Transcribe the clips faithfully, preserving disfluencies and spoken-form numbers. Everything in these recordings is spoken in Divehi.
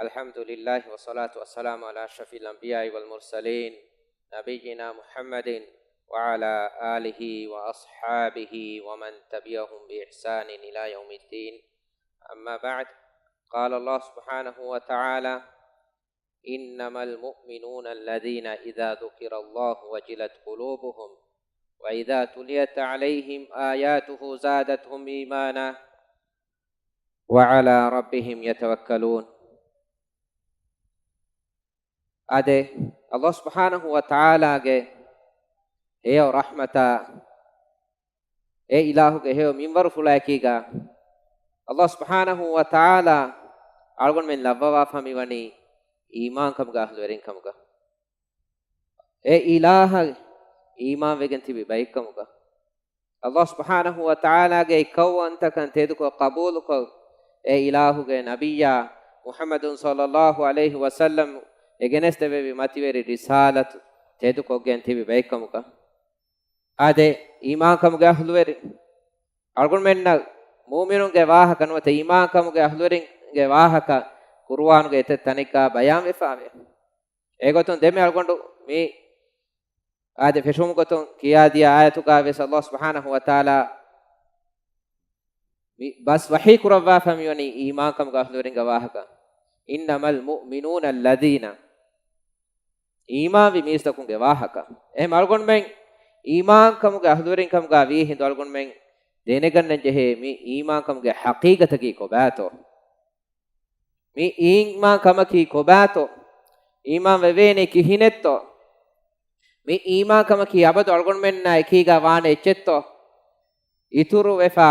الحمد لله والصلاة والسلام على أشرف الأنبياء والمرسلين نبينا محمد وعلى آله وأصحابه ومن تبعهم بإحسان إلى يوم الدين. أما بعد، قال الله سبحانه وتعالى: إنما المؤمنون الذين إذا ذكر الله وجلت قلوبهم وإذا تليت عليهم آياته زادتهم إيمانا وعلى ربهم يتوكلون. އާދެ، ﷲ ސުބްޙާނަހޫ ވަތަޢާލާގެ ހެޔޮ ރަޙްމަތާ، އެ އިލާހުގެ ހެޔޮ މިންވަރުފުޅާއެކީގަ، ﷲ ސުބްޙާނަހޫ ވަތަޢާލާ އަޅުގަނޑުމެން ލައްވަވާފަ މިވަނީ އީމާންކަމުގެ އަހްލުވެރިންކަމުގަ. އެ އިލާހަށް އީމާންވެގެން ތިބި ބައެއްކަމުގަ، ﷲ ސުބްޙާނަހޫ ވަތަޢާލާގެ އެއްކައުވަންތަކަން ތެދުކޮށް ޤަބޫލުކޮށް، އެ އިލާހުގެ ނަބިއްޔާ މުޙައްމަދު ޞައްލައްލާހު ޢަލައިހި ވަސައްލަމް އެ ގެނެސްދެއްވެވި މަތިވެރި ރިސާލަތު ތެދުކޮށްގެން ތިބި ބައެއްކަމުގަ. އާދެ، އީމާންކަމުގެ އަހްލުވެރި އަޅުގަނޑުމެންނަށް މުއުމިނުންގެ ވާހަކަ ނުވަތަ އީމާންކަމުގެ އަހްލުވެރިންގެ ވާހަކަ ޤުރުއާނުގެ އެތައް ތަނެއްގަ ބަޔާންވެފައެވެ. އެގޮތުން ދެންމެ އަޅުގަނޑު މި އާދެ ފެށުމުގޮތުން ކިޔާދިޔަ އާޔަތުގަ ވެސް ﷲ ސުބްޙާނަހޫ ވަތަޢާލާ މި ބަސް ވަޙީ ކުރައްވާފަ މިވަނީ އީމާންކަމުގެ އަހްލުވެރިންގެ ވާހަކަ. إنما المؤمنون الذين، އީމާންވި މީސްތަކުންގެ ވާހަކަ. އެހެން އަޅުގަނޑުމެން އީމާންކަމުގެ އަހްލުވެރިންކަމުގަ ވީ ހިނދު އަޅުގަނޑުމެން ދެނެގަންނަން ޖެހޭ މި އީމާންކަމުގެ ޙަޤީޤަތަކީ ކޮބާތޯ؟ މި އީމާންކަމަކީ ކޮބާތޯ؟ އީމާން ވެވޭނީ ކިހިނެއްތޯ؟ މި އީމާންކަމަކީ އަބަދު އަޅުގަނޑުމެންނާ އެކީގަ ވާނެ އެއްޗެއްތޯ؟ އިތުރުވެފަ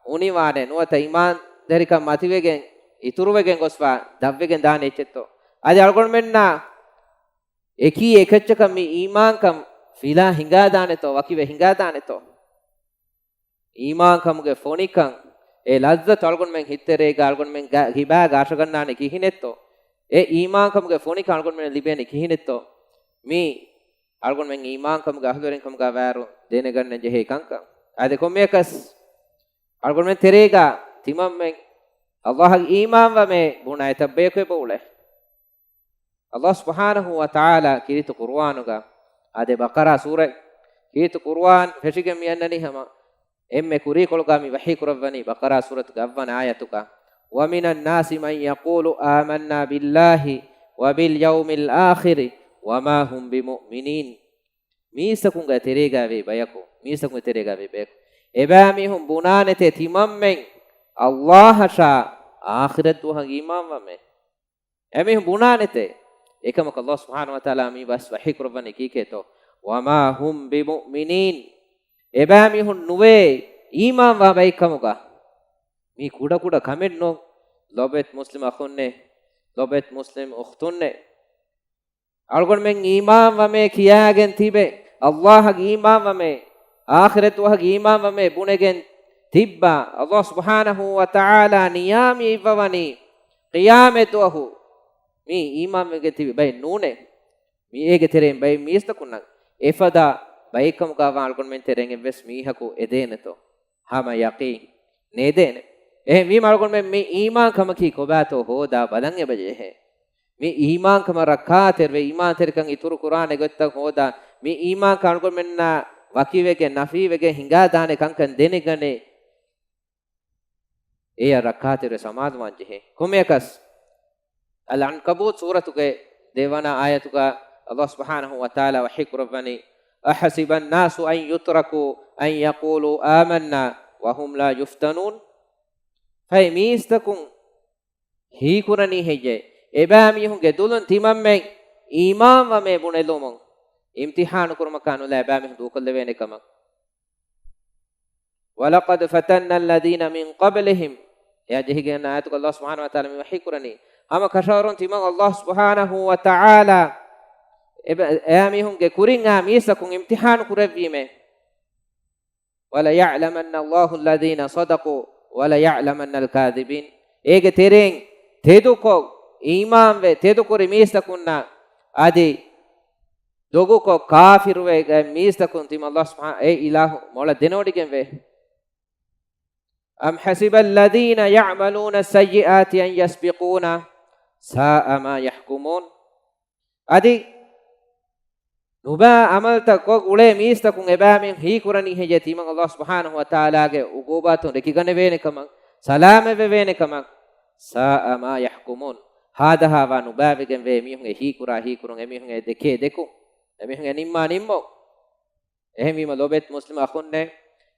އުނިވާނެ ނުވަތަ އީމާންދަރިކަން މަތިވެގެން އިތުރުވެގެން ގޮސްފަ ދަށްވެގެން ދާނެ އެއްޗެއްތޯ؟ އަދި އަޅުގަނޑުމެންނާ އެކީ އެކައްޗަކަށް މި އީމާންކަން ފިލާ ހިނގާދާނެތޯ، ވަކިވެ ހިނގާދާނެތޯ؟ އީމާންކަމުގެ ފޮނިކަން، އެ ލައްޒަތު އަޅުގަނޑުމެން ހިތްތެރޭގަ އަޅުގަނޑުމެން ގަ-، ހިބާގަ އަށަގަންނާނެ ކިހިނެއްތޯ؟ އެ އީމާންކަމުގެ ފޮނިކަން އަޅުގަނޑުމެން ލިބޭނެ ކިހިނެއްތޯ؟ މީ އަޅުގަނޑުމެން އީމާންކަމުގެ އަހްލުވެރިންކަމުގަ ވާއިރު ދެނެގަންނަން ޖެހޭ ކަންކަން. އާދެ، ކޮންމެއަކަސް އަޅުގަނޑުމެން ތެރޭގަ ތިމަންމެން ﷲ އަށް އީމާންވަމޭ ބުނާ އެތައް ބަޔަކު އެބަ އުޅޭ. ﷲ ސުބްޙާނަހޫ ވަތަޢާލާ ކީރިތި ޤުރުއާނުގަ، އާދެ، ބަޤަރާ ސޫރަ، ކީރިތި ޤުރުއާން ފެށިގެން މި އަންނަނީ ހަމަ އެންމެ ކުރީކޮޅުގަ މި ވަޙީ ކުރައްވަނީ ބަޤަރާ ސޫރަތުގެ އަށްވަނަ އާޔަތުގަ، وَمِنَ النَّاسِ مَن يَقُولُ آمَنَّا بِاللَّهِ وَبِالْيَوْمِ الْآخِرِ وَمَا هُم بِمُؤْمِنِينَ. މީސްތަކުންގެ ތެރޭގަ ވޭ ބަޔަކު، މީސްތަކުންގެ ތެރޭގަ ވޭ ބަޔަކު، އެބައިމީހުން ބުނާނެތޭ ތިމަންމެން ﷲ އަށާ އާޚިރަތް ދުވަހަށް އީމާންވަމޭ. އެމީހުން ބުނާނެތޭ. އެކަމަކު ﷲ ސުބްޙާނަހޫ ވަތަޢާލާ މި ބަސް ވަޙީ ކުރައްވަނީ ކީކޭތޯ؟ وَمَا هُم بِمُؤْمِنِينَ. އެބައިމީހުން ނުވޭ އީމާންވާ ބައެއްކަމުގަ. މީ ކުޑަކުޑަ ކަމެއް ނޫން. ލޮބެތް މުސްލިމް އަޚުންނޭ، ލޮބެތް މުސްލިމް އުޚްތުންނޭ. އަޅުގަނޑުމެން އީމާންވަމޭ ކިޔާގެން ތިބެ، ﷲ އަށް އީމާންވަމޭ، އާޚިރަތް ދުވަހަށް އީމާންވަމޭ ބުނެގެން ތިއްބާ، ﷲ ސުބްޙާނަހޫ ވަތަޢާލާ ނިޔާމި އިއްވަވަނީ ޤިޔާމަތް ދުވަހު މީ އީމާންވެގެން ތިބި ބައެއް ނޫނޭ. މި އޭގެ ތެރެއިން ބައެއް މީސްތަކުންނަށް އެފަދަ ބައެއްކަމުގަ ވާ އަޅުގަނޑުމެން ތެރެއިން އެއްވެސް މީހަކު އެދޭނެތޯ؟ ހަމަ ޔަޤީން ނޭދޭނެ. އެހެންވީމަ އަޅުގަނޑުމެން މި އީމާންކަމަކީ ކޮބާތޯ ހޯދާ ބަލަން އެބަޖެހޭ. މި އީމާންކަމަށް ރައްކާތެރިވެ، އީމާންތެރިކަން އިތުރު ކުރާނެ ގޮތްތައް ހޯދާ، މި އީމާންކަން އަޅުގަނޑުމެންނާ ވަކިވެގެން، ނަފީވެގެން ހިނގާދާނެ ކަންކަން ދެނެގަނެ، އެޔަށް ރައްކާތެރިވެ ސަމާލުވާން ޖެހޭ. ކޮންމެއަކަސް، އަލްޢަންކަބޫތު ސޫރަތުގެ ދެވަނަ އާޔަތުގަ ﷲ ސުބްޙާނަހޫ ވަތަޢާލާ ވަޙީ ކުރައްވަނީ، أَحَسِبَ النَّاسُ أَن يُتْرَكُوا أَن يَقُولُوا آمَنَّا وَهُمْ لَا يُفْتَنُونَ. ފަހެ މީސްތަކުން ހީކުރަނީ ހެއްޔޭ؟ އެބައިމީހުންގެ ދުލުން ތިމަންމެން އީމާންވަމޭ ބުނެލުމުން އިމްތިޙާނު ކުރުމަކާ ނުލާ އެބައިމީހުން ދޫކޮށްލެވޭނެ ކަމަށް. وَلَقَدْ فَتَنَّا الَّذِينَ مِن قَبْلِهِمْ. އެއާ ޖެހިގެން އާޔަތުގަ ﷲ ސުބްޙާނަހޫ ވަތަޢާލާ މި ވަޙީ ކުރަނީ، ހަމަ ކަށަވަރުން ތިމަން ﷲ ސުބްޙާނަހޫ ވަތަޢާލާ އެބަ-، އެއާމީހުންގެ ކުރިން އާ މީސްތަކުން އިމްތިޙާނު ކުރެއްވީމޭ. وَلَيَعْلَمَنَّ اللَّهُ الَّذِينَ صَدَقُوا وَلَيَعْلَمَنَّ الْكَاذِبِينَ. އޭގެ ތެރެއިން ތެދުކޮށް، އީމާންވެ ތެދުކުރި މީސްތަކުންނަށް އަދި ދޮގުކޮށް ކާފިރުވެގެން މީސްތަކުން ތިމަން ﷲ ސުބްޙާ-، އެ އިލާހު މޮޅަށް ދެނެވޮޑިގެންވޭ. أَمْ حَسِبَ الَّذِينَ يَعْمَلُونَ السَّيِّئَاتِ أَن يَسْبِقُونَا سَاءَ مَا يَحْكُمُونَ. އަދި ނުބައި ޢަމަލުތައް ކޮށް އުޅޭ މީސްތަކުން އެބައިމީހުން ހީކުރަނީ ހެއްޔޭ؟ ތިމަން ﷲ ސުބްޙާނަހޫ ވަތަޢާލާގެ ޢުޤޫބާތުން ރެކިގަނެވޭނެ ކަމަށް، ސަލާމަތްވެވޭނެ ކަމަށް. سَاءَ مَا يَحْكُمُونَ. ހާދަހާވާ ނުބައިވެގެންވޭ މީހުން އެ ހީކުރާ ހީކުރުން، އެމީހުން އެ ދެކޭ ދެކުން، އެމީހުން އެ ނިންމާ ނިންމުން. އެހެންވީމަ ލޯބިވެތި މުސްލިމް އަޚުންނޭ،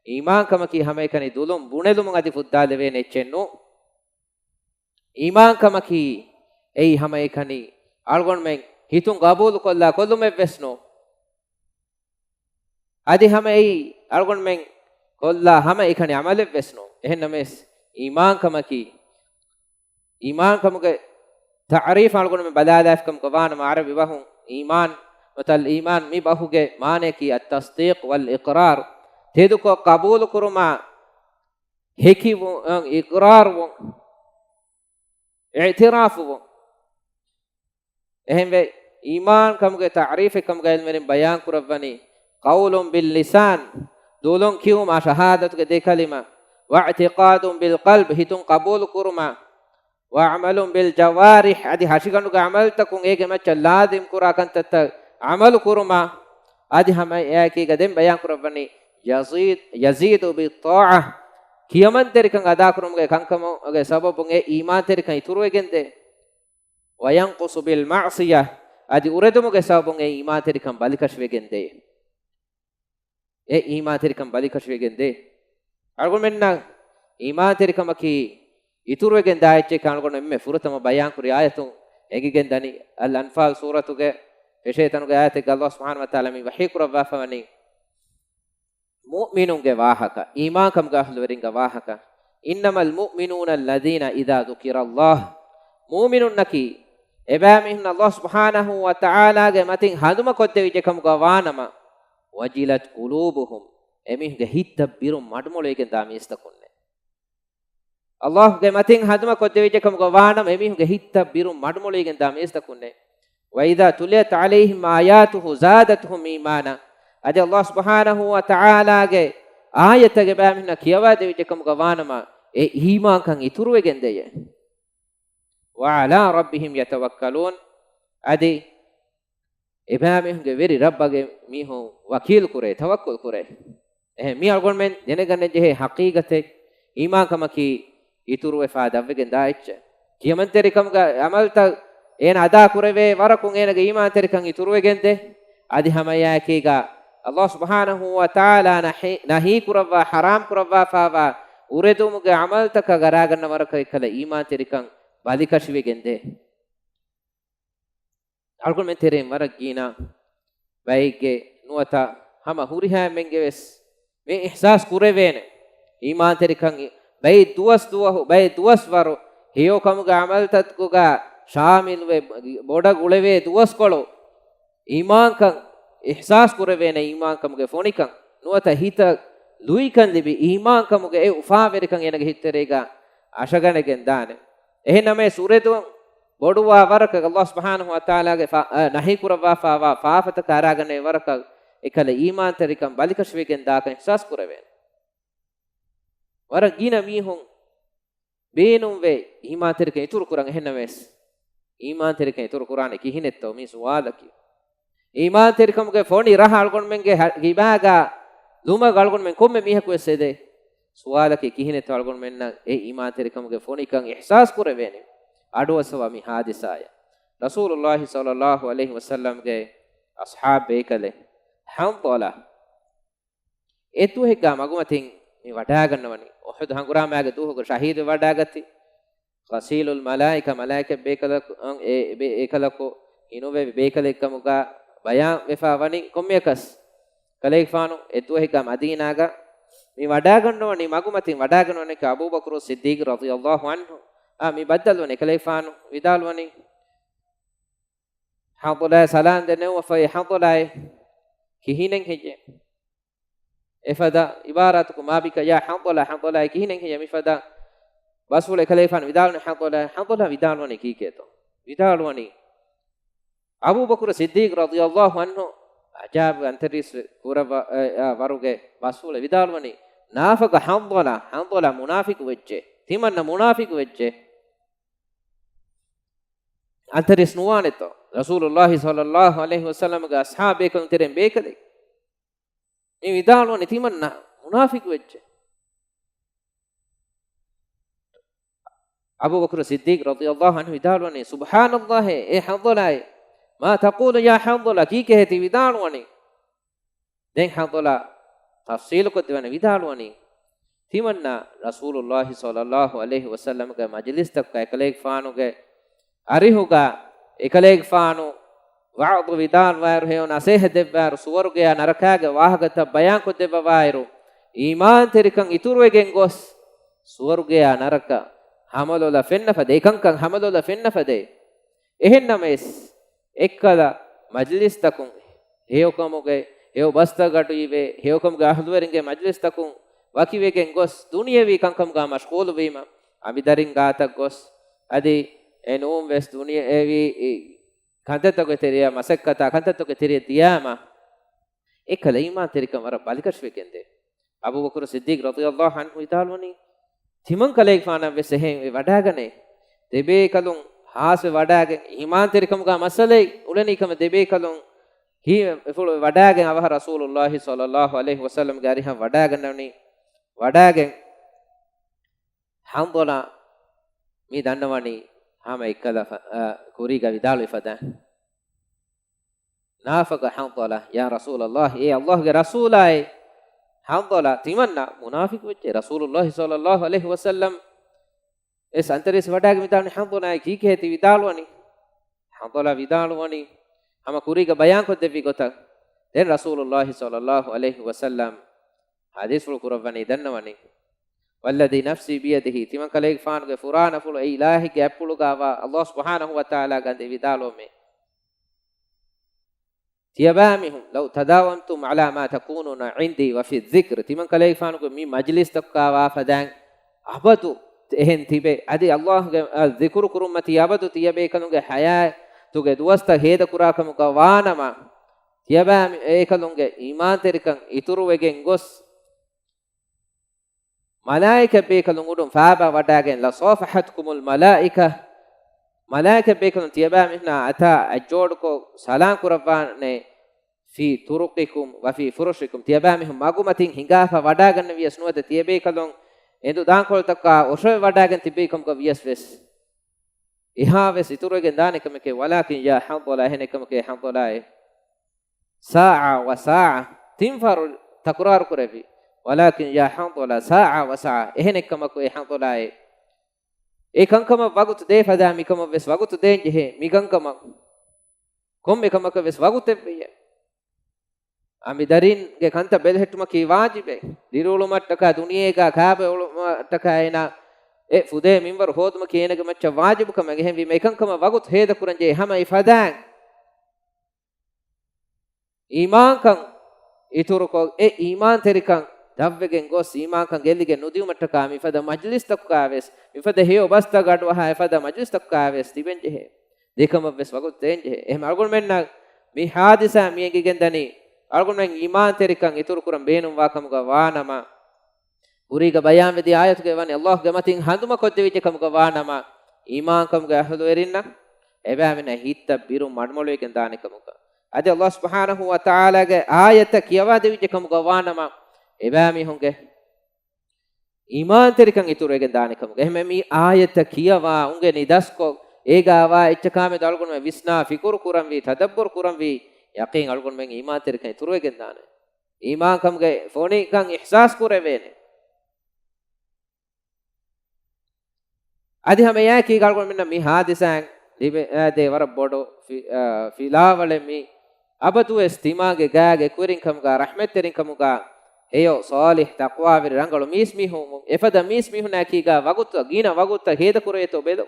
އީމާންކަމަކީ ހަމައެކަނި ދުލުން ބުނެލުމުން އަދި ފުއްދާލެވޭނެ އެއްޗެއް ނޫން. އީމާންކަމަކީ އެއީ ހަމައެކަނި އަޅުގަނޑުމެން ހިތުން ގަބޫލުކޮށްލާ ކޮށްލުމެއްވެސް ނޫން. އަދި ހަމައެއީ އަޅުގަނޑުމެން ކޮށްލާ ހަމައެކަނި ޢަމަލެއްވެސް ނޫން. އެހެންނަމަވެސް، އީމާންކަމަކީ، އީމާންކަމުގެ ތަޢުރީފް އަޅުގަނޑުމެން ބަލާލާފިކަމުގަ ވާނަމަ، ޢަރަބި ބަހުން އީމާން، މަތަލް އީމާން މި ބަހުގެ މާނަޔަކީ التصديق والإقرار، ތެދުކޮށް ޤަބޫލުކުރުމާ، ހެކިވުން، އިޤްރާރުވުން، އިޢްތިރާފުވުން. އެހެންވެ، އީމާން ކަމުގެ ތަޢުރީފެއް ކަމުގައި ޢިލްމުވެރިން ބަޔާން ކުރައްވަނީ، قول باللسان، ދުލުން ކިޔުމާ ޝަހާދަތުގެ ދެ ކަލިމަ، واعتقاد بالقلب، ހިތުން ޤަބޫލު ކުރުމާ، وعمل بالجوارح، އަދި ހަށިގަނޑުގެ ޢަމަލުތަކުން އޭގެ މައްޗަށް ލާޒިމް ކުރާ ކަންތައްތައް ޢަމަލު ކުރުމާ، އަދި ހަމައެއާއެކީގަ ދެން ބަޔާން ކުރައްވަނީ، يزيد، يزيد بالطاعة، ކިޔަމަންތެރިކަން އަދާކުރުމުގެ ކަންކަމުގެ ސަބަބުން އެ އީމާންތެރިކަން އިތުރުވެގެންދޭ. وينقص بالمعصية، އަދި އުރެދުމުގެ ސަބަބުން އެ އީމާންތެރިކަން ބަލިކަށިވެގެންދޭ. އެ އީމާންތެރިކަން ބަލިކަށިވެގެންދޭ. އަޅުގަނޑުމެންނަށް އީމާންތެރިކަމަކީ އިތުރުވެގެން ދާ އެއްޗެއް ކަމަށް އަޅުގަނޑު އެންމެ ފުރަތަމަ ބަޔާންކުރި އާޔަތުން އެނގިގެން ދަނީ، އަލް އަންފާލް ސޫރަތުގެ ފެށޭ ތަނުގެ އާޔަތެއްގަ ﷲ ސުބްޙާނަހޫ ވަތަޢާލާ މި ވަޙީ ކުރައްވާފަވަނީ، މުއުމިނުންގެ ވާހަކަ، އީމާންކަމުގެ އަހްލުވެރިންގެ ވާހަކަ، إنما المؤمنون الذين إذا ذكر الله، މުއުމިނުންނަކީ އެބައިމީހުން ﷲ ސުބްޙާނަހޫ ވަތަޢާލާގެ މަތިން ހަނދުމަ ކޮށްދެވިއްޖެ ކަމުގަ ވާނަމަ، وجلت قلوبهم، އެމީހުންގެ ހިތްތައް ބިރުން މަޑުމޮޅުވެގެން ދާ މީސްތަކުންނޭ. ﷲގެ މަތިން ހަނދުމަ ކޮށްދެވިއްޖެ ކަމުގަ ވާނަމަ، އެމީހުންގެ ހިތްތައް ބިރުން މަޑުމޮޅުވެގެން ދާ މީސްތަކުންނޭ. وإذا تليت عليهم آياته زادتهم إيمانا، އަދި ﷲ ސުބްޙާނަހޫ ވަތަޢާލާގެ އާޔަތްތައް އެބައިމީހުންނަށް ކިޔަވާދެވިއްޖެ ކަމުގަ ވާނަމަ، އެ އީމާންކަން އިތުރުވެގެން ދެޔޭ. وعلى ربهم يتوكلون، އަދި އެބައިމީހުންގެ ވެރި ރައްބަށް މީހުން ވަކީލު ކުރޭ، ތަވައްކުލް ކުރޭ. އެހެން މީ އަޅުގަނޑުމެން ދެނެގަންނަން ޖެހޭ ޙަޤީޤަތެއް، އީމާންކަމަކީ އިތުރުވެފާ ދަށްވެގެން ދާ އެއްޗެއް. ކިޔަމަންތެރިކަމުގެ ޢަމަލުތައް އޭނަ އަދާ ކުރެވޭ ވަރަކުން އޭނަގެ އީމާންތެރިކަން އިތުރުވެގެން ދޭ. އަދި ހަމައެއާއެކީގަ ﷲ ސުބްޙާނަހޫ ވަތަޢާލާ ނަހީ، ނަހީ ކުރައްވާ، ޙަރާމް ކުރައްވާފާވާ އުރެދުމުގެ ޢަމަލުތަކަށް އަރާގަންނަ ވަރަކަށް އެކަލަ އީމާންތެރިކަން ބަލިކަށިވެގެން ދޭ. އަޅުގަނޑުމެން ތެރެއިން ވަރަށް ގިނަ ބައެއްގެ ނުވަތަ ހަމަ ހުރިހާ އެންމެންގެ ވެސް މި އިޙްސާސް ކުރެވޭނެ. އީމާންތެރިކަން ބައެއް ދުވަސް ދުވަހު، ބައެއް ދުވަސް ވަރު ހެޔޮ ކަމުގެ ޢަމަލުތަކުގަ ޝާމިލުވެ، ބޮޑަށް އުޅެވޭ ދުވަސްކޮޅު އީމާންކަން އިޙްސާސް ކުރެވޭނެ، އީމާންކަމުގެ ފޮނިކަން ނުވަތަ ހިތަށް ލުއިކަން ލިބި އީމާންކަމުގެ އެ އުފާވެރިކަން އޭނަގެ ހިތްތެރޭގަ އަށަގަނެގެން ދާނެ. އެހެން ނަމަވެސް އުރެދުން ބޮޑުވާ ވަރަކަށް ﷲ ސުބްޙާނަހޫ ވަތަޢާލާގެ ފާ-، އަ، ނަހީ ކުރައްވާފާވާ ފާފަތަކަށް އަރާގަނެވޭ ވަރަކަށް އެކަލަ އީމާންތެރިކަން ބަލިކަށިވެގެން ދާކަން އިޙްސާސް ކުރެވޭނެ. ވަރަށް ގިނަ މީހުން ބޭނުންވޭ އީމާންތެރިކަން އިތުރު ކުރަން. އެހެންނަމަވެސް، އީމާންތެރިކަން އިތުރު ކުރާނެ ކިހިނެއްތޯ މީ ސުވާލަކީ. އީމާންތެރިކަމުގެ ފޮނި ރަހަ އަޅުގަނޑުމެންގެ ހަ-، ކިބާގަ ލުމަގަ އަޅުގަނޑުމެން ކޮންމެ މީހަކު ވެސް އެދޭ. ސުވާލަކީ ކިހިނެއްތޯ އަޅުގަނޑުމެންނަށް އެ އީމާންތެރިކަމުގެ ފޮނިކަން އިޙްސާސް ކުރެވޭނެ؟ އަޑުއައްސަވާ މި ޙާދިސާއަށް. ރަސޫލުﷲ ޞައްލަﷲު ޢަލައިހި ވަސައްލަމްގެ އަޞްޙާބު ބޭކަލެއް ޙަންޟަލާ އެއްދުވަހެއްގަ މަގުމަތިން މި ވަޑާގަންނަވަނީ، އުޙުދު ހަނގުރާމައިގެ ދުވަހުގަ ޝަހީދު ވެވަޑާގަތީ، ޣަސީލުލް މަލާއިކާ، މަލާއިކަ ބޭކަލަކު، އެ، ބޭ-، ބޭކަލަކު ހިނުވެވި ބޭކަލެއްކަމުގަ ބަޔާން ވެފަ ވަނީ ކޮންމެއަކަސް. ކަލޭގެފާނު އެއްދުވަހެއްގަ މަދީނާގަ މި ވަޑާގަންނަވަނީ، މަގުމަތިން ވަޑާގަންނަވަނީ އަބޫބަކުރު ޞިއްދީޤް ރަޟިޔަﷲު ޢަންހު. އާ، މި ބައްދަލުވަނީ، ކަލޭގެފާނު ވިދާޅުވަނީ، ޙަންޟަލާ ސަލާން ދެނެވުމަށްފަހު، ޙަންޟަލާއޭ ކިހިނެއް ހެއްޔޭ؟ އެފަދަ ޢިބާރާތަކުން، ما بك يا حنظلة، ޙަންޟަލާއޭ ކިހިނެއް ހެއްޔޭ؟ މިފަދަ ބަސްފުޅެއް ކަލޭގެފާނު ވިދާޅުވަނީ، ޙަންޟަލާ، ޙަންޟަލާ ވިދާޅުވަނީ ކީކޭތޯ؟ ވިދާޅުވަނީ، އަބޫބަކުރު ޞިއްދީޤް ރަޟިޔަﷲު ޢަންހު ޢަޖާއިބު އަންތަރީސް ކުރައްވާ، އެ، އާ، ވަރުގެ ބަސްފުޅެއް ވިދާޅުވަނީ، ނާފަގަ ޙަންޟަލާ، ޙަންޟަލާ މުނާފިޤު ވެއްޖެ، ތިމަންނަ މުނާފިޤު ވެއްޖެ. އަންތަރީސް ނުވާނެތޯ؟ ރަސޫލުﷲ ޞައްލަﷲ ޢަލައިހި ވަސައްލަމްގެ އަޞްޙާބޭކަލުން ތެރެއިން ބޭކަލެއް މި ވިދާޅުވަނީ ތިމަންނަ މުނާފިޤު ވެއްޖެ. އަބޫބަކުރު ޞިއްދީޤް ރަޟިޔަﷲ ޢަންހު ވިދާޅުވަނީ، ސުބްޙާނަﷲ، އޭ ޙަންޟަލާއޭ، މާ ތަޤޫލު ޔާ ޙަންޟަލާ، ކީކޭ ތި ވިދާޅުވަނީ؟ ދެން ޙަންޟަލާ ތަފްޞީލުކޮށްދެވަނީ ވިދާޅުވަނީ، ތިމަންނަ ރަސޫލުﷲ ޞައްލަﷲ ޢަލައިހި ވަސައްލަމްގެ މަޖިލިސްތަކުގަ އެކަލޭގެފާނުގެ އަރިހުގަ އެކަލޭގެފާނު ވަޢުޡު ވިދާޅުވާއިރު، ހެޔޮ ނަޞޭޙަތް ދެއްވާއިރު، ސުވަރުގެއާ ނަރަކާގެ ވާހަކަތައް ބަޔާންކޮށްދެއްވަވާއިރު، އީމާންތެރިކަން އިތުރުވެގެން ގޮސް، ސުވަރުގެއާ ނަރަކަ ހަމަލޮލަށް ފެންނަ ފަދަ، އެކަންކަން ހަމަލޮލަށް ފެންނަ ފަދަ. އެހެންނަމަވެސް، އެއްކަލަ މަޖިލިސްތަކުން ހެޔޮކަމުގެ، ހެޔޮ ބަސްތައް ގަޑުއިވޭ، ހެޔޮކަމުގެ އަހުލުވެރިންގެ މަޖިލިސްތަކުން ވަކިވެގެން ގޮސް، ދުނިޔެވީ ކަންކަމުގަ މަޝްޣޫލުވީމަ، އަނބިދަރިން ގާތަށް ގޮސް، އަދި އެ ނޫން ވެސް ދުނިޔެވީ ކަންތައްތަކުގެ ތެރެއަށް، މަސައްކަތާ ކަންތައްތަކުގެ ތެރެއަށް ދިޔާމަ، އެކަލަ އީމާންތެރިކަން ވަރަށް ބަލިކަށިވެގެންދޭ. އަބޫބަކުރު ޞިއްދީޤް ރަޟިޔަﷲ ޢަންހު ވިދާޅުވަނީ، ތިމަން ކަލޭގެފާނަށް ވެސް އެހެން ވެ ވަޑާގަނޭ. ދެބޭކަލުން ހާސްވެ ވަޑާގެން އީމާންތެރިކަމުގަ މައްސަލައެއް އުޅެނީ ކަމަށް ދެބޭކަލުން ހީވެފުޅު ވެ ވަޑާގެން އަވަހަށް ރަސޫލުﷲ ޞައްލަﷲ ޢަލައިހި ވަސައްލަމްގެ އަރިހަށް ވަޑާގަންނަވަނީ. ވަޑާގެން ޙަންޟަލާ މި ދަންނަވަނީ ހަމަ އެއްކަލަ ފަ-، އަ، ކުރީގަ ވިދާޅުވި ފަދަ. ނާފަގަ ޙަންޟަލާ، ޔާ ރަސޫލަﷲ، އޭ ﷲގެ ރަސޫލާއޭ، ޙަންޟަލާ ތިމަންނަ މުނާފިޤު ވެއްޖެ. ރަސޫލުﷲ ޞައްލަﷲ ޢަލައިހި ވަސައްލަމް އެސް އަންތަރީސް ވަޑާގެ ވިދާޅުވި، ޙަންޟަލާއޭ، ކީކޭ ތި ވިދާޅުވަނީ؟ ޙަންޟަލާ ވިދާޅުވަނީ ހަމަ ކުރީގަ ބަޔާންކޮށްދެއްވި ގޮތަށް. ދެން ރަސޫލުﷲ ޞައްލަﷲ ޢަލައިހި ވަސައްލަމް ޙަދީޘްފުޅު ކުރައްވަނީ ދަންނަވަނީ، والذي نفسي بيده، ތިމަން ކަލޭގެފާނުގެ ފުރާނަފުޅު އެ އިލާހީގެ އަތްޕުޅުގަވާ ﷲ ސުބްޙާނަހޫ ވަތަޢާލާގެ އަންދި ވިދާޅުވަމޭ. ތިޔަބައިމީހުން، لو تداومتم على ما تكونون عندي وفي الذكر، ތިމަން ކަލޭގެފާނުގެ މި މަޖިލިސްތަކުގަވާ ފަދައިން އަބަދު އެހެން ތިބެ، އަދި ﷲގެ، އަ، ޛިކުރު ކުރުމަތީ އަބަދު ތިޔަބޭކަލުންގެ ޙަޔާތުގެ ދުވަސްތައް ހޭދަކުރާކަމުގަ ވާނަމަ، ތިޔަބައިމީ-، އޭކަލުންގެ އީމާންތެރިކަން އިތުރުވެގެން ގޮސް، މަލާއިކަ ބޭކަލުން އުޑުން ފާބާ ވަޑާގެން، لصافحتكم الملائكة، މަލާއިކަ ބޭކަލުން ތިޔަބައިމީހުނާ އަތާ އަތްޖޯޑުކޮށް ސަލާން ކުރައްވާނެ، في طرقكم وفي فرشكم، ތިޔަބައިމީހުން މަގުމަތިން ހިނގާފަ ވަޑާގަންނަ ވިޔަސް ނުވަތަ ތިޔަބޭކަލުން އެނދު ދާންކޮޅުތަކާ އޮށޮއެ ވަޑާގެން ތިއްބެވި ކަމުގަ ވިޔަސް ވެސް، އެހާ ވެސް އިތުރުވެގެން ދާނެ ކަމެކޭ، ولكن يا حنظلة، އެހެނެއް ކަމެކޭ ޙަންޟަލާއޭ، ساعة وساعة، ތިން ފަހަރު ތަކުރާރު ކުރެއްވި، ولكن يا حنظلة ساعة وساعة، އެހެނެއް ކަމަކު އޭ ޙަންޟަލާއޭ، އެ ކަންކަމަށް ވަގުތު ދޭ ފަދަ މިކަމަށް ވެސް ވަގުތު ދޭންޖެހޭ، މި ކަންކަމަށް ކޮންމެ ކަމަކަށް ވެސް ވަގުތެއް ވެޔޭ. އަނބިދަރިންގެ ކަންތައް ބެލެހެއްޓުމަކީ ވާޖިބެއް. ދިރިއުޅުމަށްޓަކާ ދުނިޔޭގަ ކާބަ އުޅުމަށްޓަކާ އޭނާ އެ ފުދޭ މިންވަރު ހޯދުމަކީ އޭނަގެ މައްޗަށް ވާޖިބު ކަމެއް. އެހެންވީމަ އެކަންކަމަށް ވަގުތު ހޭދަކުރަންޖެހޭ ހަމަ އެ ފަދައިން. އީމާންކަން އިތުރުކޮށް، އެ އީމާންތެރިކަން ދަށްވެގެން ގޮސް، އީމާންކަން ގެއްލިގެން ނުދިއުމަށްޓަކާ މިފަދަ މަޖިލިސްތަކުގަ ވެސް، މިފަދަ ހެޔޮ ބަސްތައް ގަޑުއަހާ އެފަދަ މަޖިލިސްތަކުގަ ވެސް ދިވެންޖެހޭ. ދެކަމަށް ވެސް ވަގުތު ދޭންޖެހޭ. އެހެން އަޅުގަނޑުމެންނަށް މި ހާދިސާ މި އެނގިގެންދަނީ، އަޅުގަނޑުމެން އީމާންތެރިކަން އިތުރުކުރަން ބޭނުންވާ ކަމުގަ ވާނަމަ، ކުރީގަ ބަޔާންވެދިޔަ އާޔަތުގައި ވަނީ ﷲގެ މަތިން ހަނދުމަކޮށްދެވިއްޖެ ކަމުގަ ވާނަމަ، އީމާންކަމުގެ އަހުލުވެރިންނަށް އެބައިމީހުންނަށް ހިތްތައް ބިރު މަޑުމޮޅުވެގެން ދާނެ ކަމުގަ. އަދި ﷲ ސުބްޙާނަހޫ ވަތަޢާލާގެ އާޔަތްތައް ކިޔަވާދެވިއްޖެ ކަމުގަ ވާނަމަ، އެބައިމީހުންގެ އީމާންތެރިކަން އިތުރުވެގެން ދާނެ ކަމުގަ. އެހެންވެ، މި އާޔަތްތައް ކިޔަވާ އުނގެނި ދަސްކޮށް، އޭގަ ވާ އެއްޗަކާމެދު އަޅުގަނޑުމެން ވިސްނާ، ފިކުރު ކުރަންވީ، ތަދައްބުރު ކުރަންވީ، ޔަޤީން އަޅުގަނޑުމެން އީމާންތެރިކަން އިތުރުވެގެން ދާނެ. އީމާންކަމުގެ ފޮނިކަން އިޙްސާސް ކުރެވޭނެ. އަދި ހަމައެއާއެކީގަ އަޅުގަނޑުމެންނަށް މި ހާދިސާއިން ލިބެ-، އާދޭ ވަރަށް ބޮޑު ފި-، އާ، ފިލާވަޅެއް މި އަބަދުވެސް ތިމާގެ ގާގެ އެކުވެރިންކަމުގަ، ރަޙްމަތްތެރިންކަމުގަ، ހެޔޮ، ޞާލިޙް، ތަޤްވާވެރި ރަނގަޅު މީސްމީހުން، އެފަދަ މީސްމީހުންނާއެކީގަ ވަގުތު، ގިނަ ވަގުތަށް ހޭދަކުރޭތޯ ބެލޯ.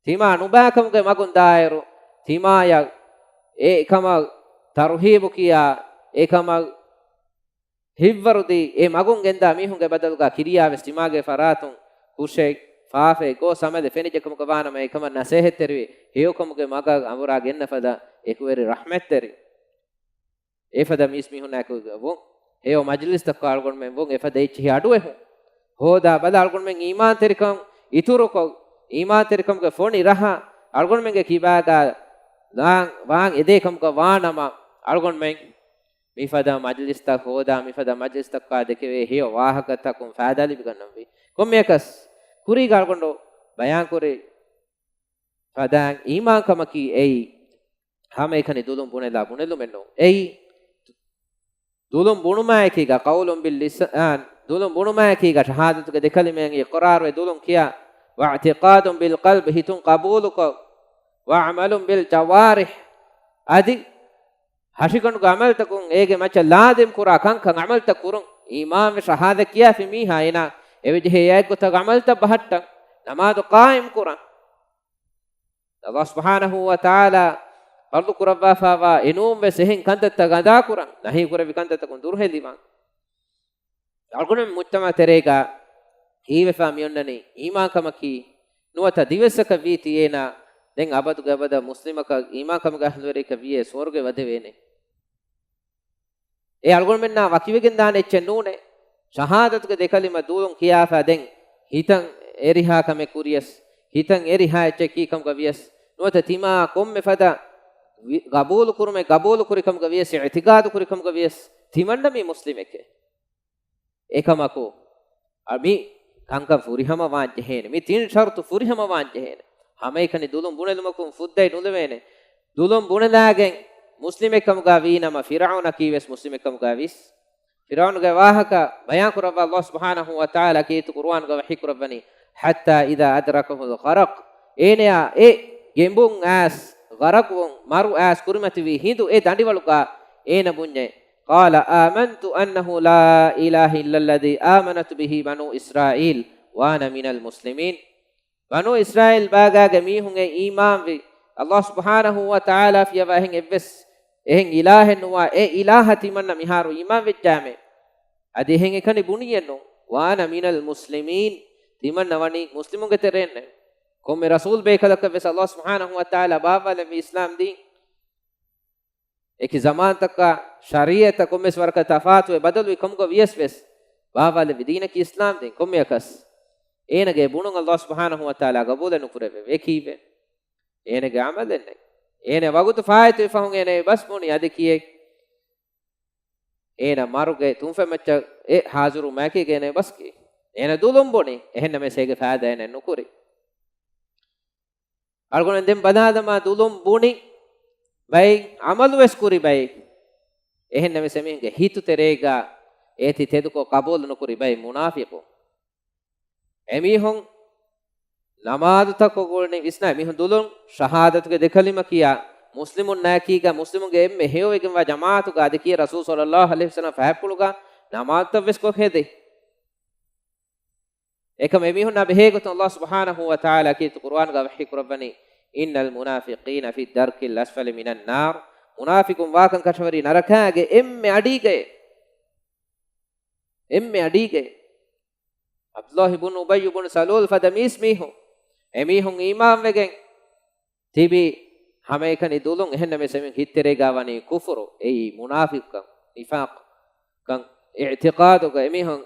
ތިމާ ނުބާކަމުގެ މަގުން ދާއިރު، ތިމާޔަށް އެ ކަމަށް ތަރުހީބު ކިޔާ، އެ ކަމަށް ހިއްވަރުދީ، އެ މަގުން ގެންދާ މީހުންގެ ބަދަލުގަ ކިރިޔާވެސް ތިމާގެ ފަރާތުން ކުށެއް، ފާފައެއް ގޯސް ޢަމަލެއް ފެނިއްޖެ ކަމުގަ ވާނަމަ، އެކަމަށް ނަސޭހަތްތެރިވެ، ހެޔޮކަމުގެ މަގަށް އަނބުރާ ގެންނަ ފަދަ އެކުވެރި ރަޙްމަތްތެރި. އެފަދަ މީސްމީހުންނާއެކު ވުން، ހެޔޮ މަޖިލިސްތަކުގަ އަޅުގަނޑުމެން ވުން، އެފަދަ އެއްޗިހި އަޑުއެހުން. ހޯދާ ބަލަ އަޅުގަނޑުމެން އީމާންތެރިކަން އިތުރުކޮށް، އީމާންތެރިކަމުގެ ފޮނި ރަހަ އަޅުގަނޑުމެންގެ ކިބާގަ ލާން ވާން އެދޭ ކަމުގަ ވާނަމަ، އަޅުގަނޑުމެން މިފަދަ މަޖިލިސްތައް ހޯދާ، މިފަދަ މަޖިލިސްތަކާ ދެކެވޭ ހެޔޮ ވާހަކަތަކުން ފައިދާ ލިބިގަންނަންވީ. ކޮންމެއަކަސް ކުރީގަ އަޅުގަނޑު ބަޔާންކުރި ފަދައިން އީމާންކަމަކީ އެއީ ހަމައެކަނި ދުލުން ބުނެލާ ބުނެލުމެއް ނޫން. އެއީ ދުލުން ބުނުމާއެކީގަ ޤައުލުން ބިލް ލިސާން، ދުލުން ބުނުމާއެކީގަ ޝަހާދަތުގެ ދެކަލިމައިން އިޤްރާރުވެ ދުލުން ކިޔާ، ވައިޢްތިޤާދުން ބިލް ޤަލްބް، ހިތުން ޤަބޫލުކޮށް، ވަޢަމަލުން ބިލް ޖަވާރިޙް، އަދި ހަށިގަނޑުގެ ޢަމަލުތަކުން އޭގެ މައްޗަށް ލާޒިމް ކުރާ ކަންކަން ޢަމަލުތައް ކުރުން. އީމާންވެ ޝަހާދަތް ކިޔާފި މީހާ އޭނާ އެވެޖެހޭ އެއްގޮތަށް ޢަމަލުތައް ބަހައްޓަން، ނަމާދު ޤާއިމް ކުރަން. ﷲ ސުބްޙާނަހޫ ވަތަޢާލާ ފަރުޟު ކުރައްވާފައިވާ އެނޫންވެސް އެހެން ކަންތައްތައް ގަދާކުރަން، ނަހީ ކުރެއްވި ކަންތައްތަކުން ދުރުހެލިވާން. އަޅުގަނޑުމެން މުޖްތަމަޢު ތެރޭގަ ހީވެފަ މިއޮންނަނީ އީމާންކަމަކީ ނުވަތަ ދިވެއްސަކަށް ވީތީ އޭނާ ދެން އަބަދުގެ އަބަދަށް މުސްލިމަކަށް އީމާންކަމުގެ އަހްލުވެރިކަށް ވިޔޭ ސުވަރުގެ ވަދެވޭނެ. އެ އަޅުގަނޑުމެންނާ ވަކިވެގެން ދާނެ އެއްޗެއް ނޫނޭ. ޝަހާދަތުގެ ދެކަލިމަ ދުލުން ކިޔާފަ ދެން ހިތަށް އެރިހާ ކަމެއް ކުރިޔަސް، ހިތަށް އެރިހާ އެއްޗެއް ކީ ކަމުގަ ވިޔަސް، ނުވަތަ ތިމާ ކޮންމެ ފަދަ ވި-، ގަބޫލު ކުރުމެއް ގަބޫލު ކުރި ކަމުގަ ވިޔަސް، އިޢްތިޤާދު ކުރި ކަމުގަ ވިޔަސް، ތިމަންނަ މީ މުސްލިމެކޭ. އެކަމަކު، އަ، މި ކަންކަން ފުރިހަމަވާން ޖެހޭނެ. މި ތިން ޝަރުތު ފުރިހަމަވާން ޖެހޭނެ. ހަމައެކަނި ދުލުން ބުނެލުމަކުން ފުއްދައެއް ނުލެވޭނެ. ދުލުން ބުނެލާގެން މުސްލިމެއްކަމުގަ ވީނަމަ، ފިރްޢައުނަކީ ވެސް މުސްލިމެއްކަމުގަ ވިސް. ފިރްޢައުނުގެ ވާހަކަ ބަޔާން ކުރައްވާ ﷲ ސުބްޙާނަހޫ ވަތަޢާލާ ކީރިތި ޤުރުއާނުގަ ވަޙީ ކުރައްވަނީ، حَتَّى إِذَا أَدْرَكَهُ الْغَرَقُ، އޭނަޔާ އެ ގެނބުން އައިސް، ޣަރަޤުވުން، މަރު އައިސް ކުރިމަތިވީ ހިނދު އެ ދަނޑިވަޅުގަ އޭނަ ބުންޏޭ، قَالَ آمَنْتُ أَنَّهُ لَا إِلَهَ إِلَّا الَّذِي آمَنَتْ بِهِ بَنُو إِسْرَائِيلَ وَأَنَا مِنَ الْمُسْلِمِينَ. ބަނޫ އިސްރާއީލް ބާގާގެ މީހުން އެ އީމާންވި، ﷲ ސުބްޙާނަހޫ ވަތަޢާލާ ފިޔަވާ އެހެން އެއްވެސް އެހެން އިލާހެއް ނުވާ އެ އިލާހަށް ތިމަންނަ މިހާރު އީމާން ވެއްޖާމެ. އަދި އެހެން އެކަނި ބުނިއެއްނު، وَأَنَا مِنَ الْمُسْلِمِينَ، ތިމަންނަ ވަނީ މުސްލިމުންގެ ތެރެއިންނޭ. ކޮންމެ ރަސޫލް ބޭކަލަކަށް ވެސް ﷲ ސުބްޙާނަހޫ ވަތަޢާލާ ބާއްވާލެއްވި އިސްލާމް ދީން. އެކި ޒަމާންތަކާ ޝަރީޢަތަށް ކޮންމެސް ވަރަކަށް ތަފާތުވެ ބަދަލުވި ކަމުގަ ވިޔަސް ވެސް، ބާއްވާލެއްވި ދީނަކީ އިސްލާމް ދީން. ކޮންމެއަކަސް އޭނަގެ ބުނުން ﷲ ސުބްޙާނަހޫ ވަތަޢާލާ ގަބޫލެއް ނުކުރެއްވެވޭ. އެކީވެ، އޭނަގެ ޢަމަލެއް ނެތް. އޭނަ ވަގުތު ފާއިތުވި ފަހުން އޭނަ އެ ބަސް ބުނި އަދި ކިޔޭ، އޭނަ މަރުގެ ތުންފަތްމައްޗަށް އެ ހާޒިރުވުމާއެކީގަ އޭނަ އެ ބަސް ކިޔޭ. އޭނަ ދުލުން ބުނި، އެހެންނަމަވެސް އޭގެ ފައިދާ އޭނަ ނުކުރި. އަޅުގަނޑު ދެން ބަލާލަމާ، ދުލުން ބުނި ބައެއް، ޢަމަލުވެސް ކުރި ބައެއް. އެހެންނަމަވެސް އެމީހުންގެ ހިތު ތެރޭގަ އޭތި ތެދުކޮށް ޤަބޫލު ނުކުރި ބައެއް މުނާފިޤު. އެމީހުން ނަމާދުތަކުގަ ވިސްނާ، އެމީހުން ދުލުން ޝަހާދަތުގެ ދެކަލިމަ ކިޔާ، މުސްލިމުންނާއެކީގަ މުސްލިމުންގެ އެންމެ ހެޔޮވެގެންވާ ޖަމާޢަތުގަ އަދި ކިޔޭ ރަސޫލު ޞައްލައްލާހު ޢަލައިހި ވަސައްލަމް ފަހަތްޕުޅުގަ ނަމާދުތައްވެސް ކޮށް ހެދޭ. އެކަމް އެމީހުންނާ ބެހޭގޮތުން ﷲ ސުބްޙާނަހޫ ވަތަޢާލާ ކީރިތި ޤުރުއާނުގަ ވަޙީ ކުރައްވަނީ، إِنَّ الْمُنَافِقِينَ فِي الدَّرْكِ الْأَسْفَلِ مِنَ النَّارِ. މުނާފިޤުން ވާކަން ކަށަވަރީ ނަރަކާގެ އެންމެ އަޑީގައޭ. އެންމެ އަޑީގައޭ. ޢަބްދުﷲ ބުނު އުބައްޔު ބުނު ސަލޫލް ފަދަ މީސްމީހުން، އެމީހުން އީމާންވެގެން ތިބި ހަމައެކަނި ދުލުން، އެހެންނަމަވެސް އެމީހުން ހިތްތެރޭގަ ވަނީ ކުފުރު، އެއީ މުނާފިޤުކަން، ނިފާޤުކަން، އިޢްތިޤާދުގަ އެމީހުން